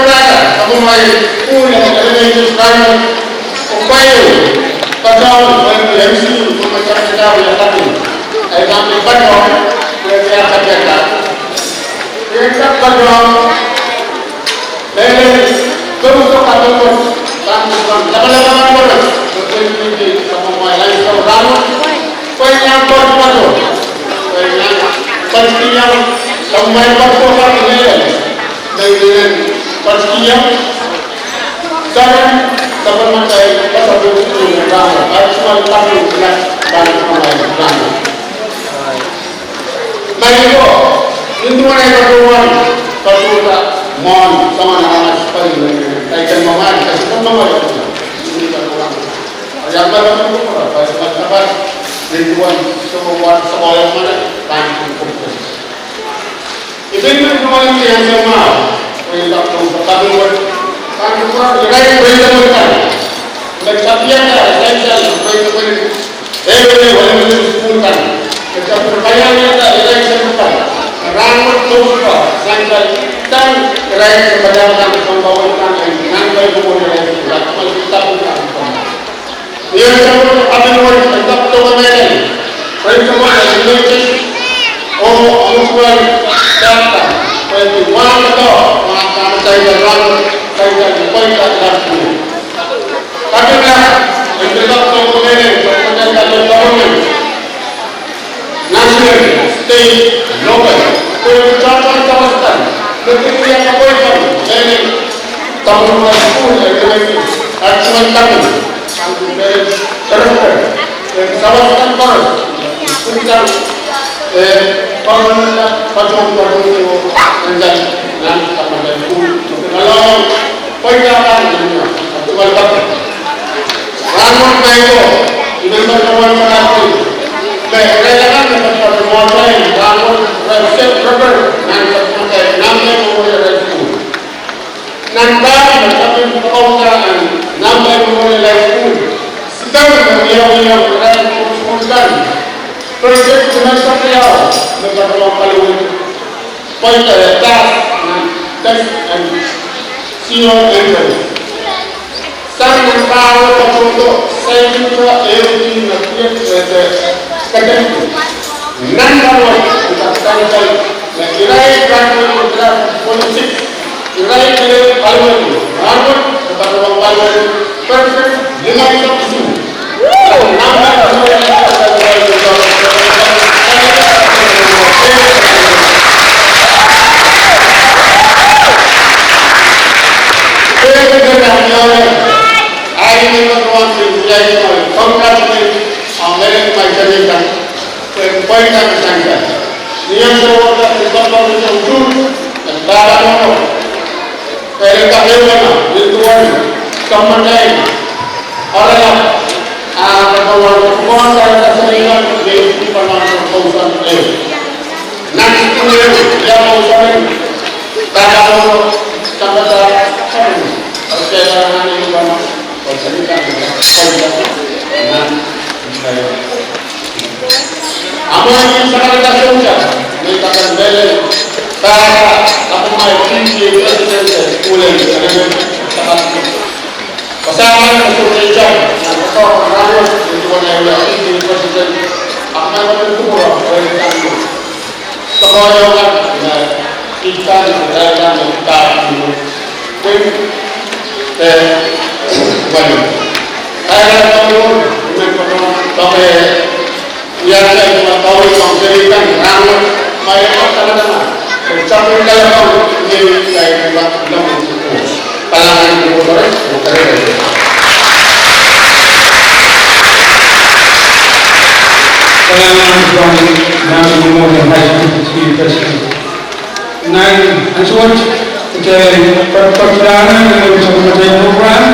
Rata, sapwellimatail sukuhl en elementary, primary, oh pwaieu, patohwan pwaieu M C U, pwaieu patohwan pwaieu patohwan. Ei pahn patohwan, pwaieu patohwan pwaieu patohwan. Mehlel, pwehki kaping wet, pahn patohwan lapalap koaros, pwehki sapwellimatail ansou rahnwet, pwehki iang patohwan, pwehki iang patohwan, sapwellimatail patohwan mehlel. Mehlel patohwan. Soahngen sapwellimatail, patohwan patohwan, patohwan patohwan. Maing ko, nin duwen ei patohwan, patohwan mwohn soangen aramas pwukat, kaidehn mwohn, kaidehn mwohn. Ia patohwan patohwan, patohwan patohwan, nin duwen soangen aramas pwukat. I pil men pwukat ni ansou mwahu, pwe I kaping wet, pahn pwukat irail pwukat kan. Me tapiada, irail pwukat, pwukat, eh, pwukat, pwukat sukuhl kan. Me tapiada, paianeada, irail pwukat. Rahnwet pwukat, sang irail, sang irail pwukat, sang pwukat, sang irail pwukat. Ni ansou wet, kaping wet, en kak patohwan mehlel. Pwehki kaping wet, oh, oh, pwukat, pwukat, pwukat, pwukat, pwukat, pwukat, pwukat, pwukat. Kaping wet, en kak patohwan mehlel, pwukat, pwukat, pwukat, pwukat. National, state, local, pwehki tohtohn sawas kan, me pil wia kaping wet, mehlel, sapwellimatail sukuhl, eh, eh, eh, ansou kan, ansou kan, director, eh, sawas kan koaros, sukuhl kan, eh, patohwan, patohwan, patohwan, ansou kan, nan sapwellimatail sukuhl, patohwan, patohwan. Rahnwet maing ko, I men patohwan patohwan, me irail akan me patohwan patohwan, rahnwet, irail state record, nan sapwellimatail Namdai Memorial High School. Nan pahn me kaping patohwan nan Namdai Memorial High School. Sidan me wiawi irail sukuhl kan. Project nan sapwellimatail me patohwan patohwan. Pwehki test, test and C O entrance. Sang nan pahn patohwan, sang nan pahn, eh, eh, eh, eh, eh. Nan paliwar, kita kitail, me irail graduate, irail forty-six, irail pil paliwar, graduate, kita paliwar, paliwar, perfect, lima isek isuh. Congratulate. Pwehn pweinda sang sang. Ni ansou wasa, ni ansou wasa, ni ansou wasa, ni ansou wasa, ni ansou wasa, ni ansou wasa, ni ansou wasa, Amwail sakarada sohte, me kak mehlel, pahpa, ahpw amwail P T A president, Kulen, kenen sakarada. Pasapeng sohte itar, nan kokohp en rahnwet, me duwen ei P T A president, ahpw amwail kupwur, president. Sokohng kan, me itar, me itar, me itar. Pwin, eh, wani. Kahrehda pwin, me pwin, pwin, eh, ia, ia, pwin, pwin, pwin, pwin, pwin, pwin. Kalahngan, pwin, pwin, pwin. Kalahngan, pwin, pwin, pwin, pwin, pwin. Nan ansou wet, kitail patohdo nan sapwellimatail program,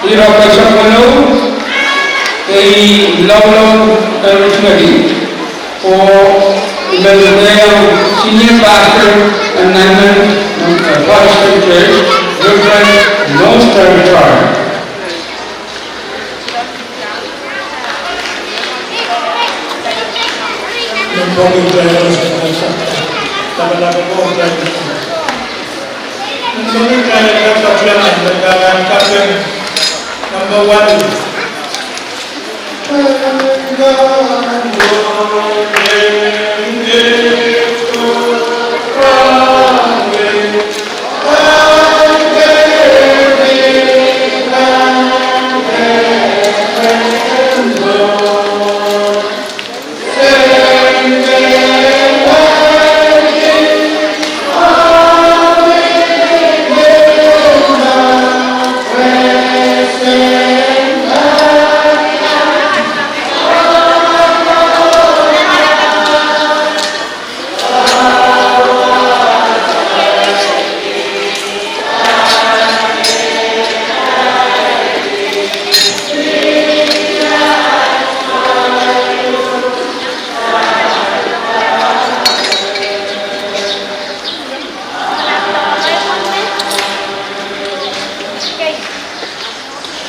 ire kaisapwalo, ei Loulou Eric Ngedi, oh, I men dehr iang Senior Pastor, Nanyuan, eh, Protestant Church, Reverend Noster Richard. Number one.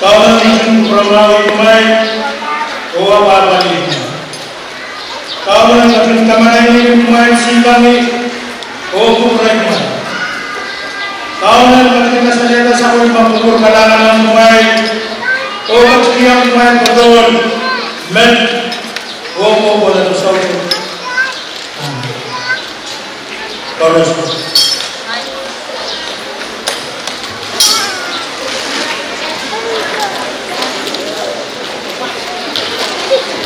Kauno ketin kupwuramwail kumwail, oh apwahpwalih. Kauno ketin kamarainihki kumwail sihpwangih, oh kupwurei kumwail. Kauno ketin kasalehda sapwellimomwi kupwur kalahngan ong kumwail, oh ketikihong kumwail kodohng met, oh kohkohlahte soutuk. Amen. Koaros.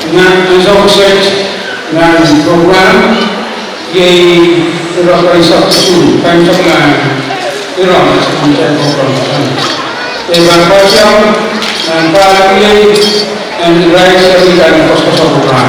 Nan ansou wet, nan program, iei ire kaisapw, kaisapw nan ire nan program. Iei pahn koasoia, nan pahn iei, nan irail seri kan koasoakoasoia program.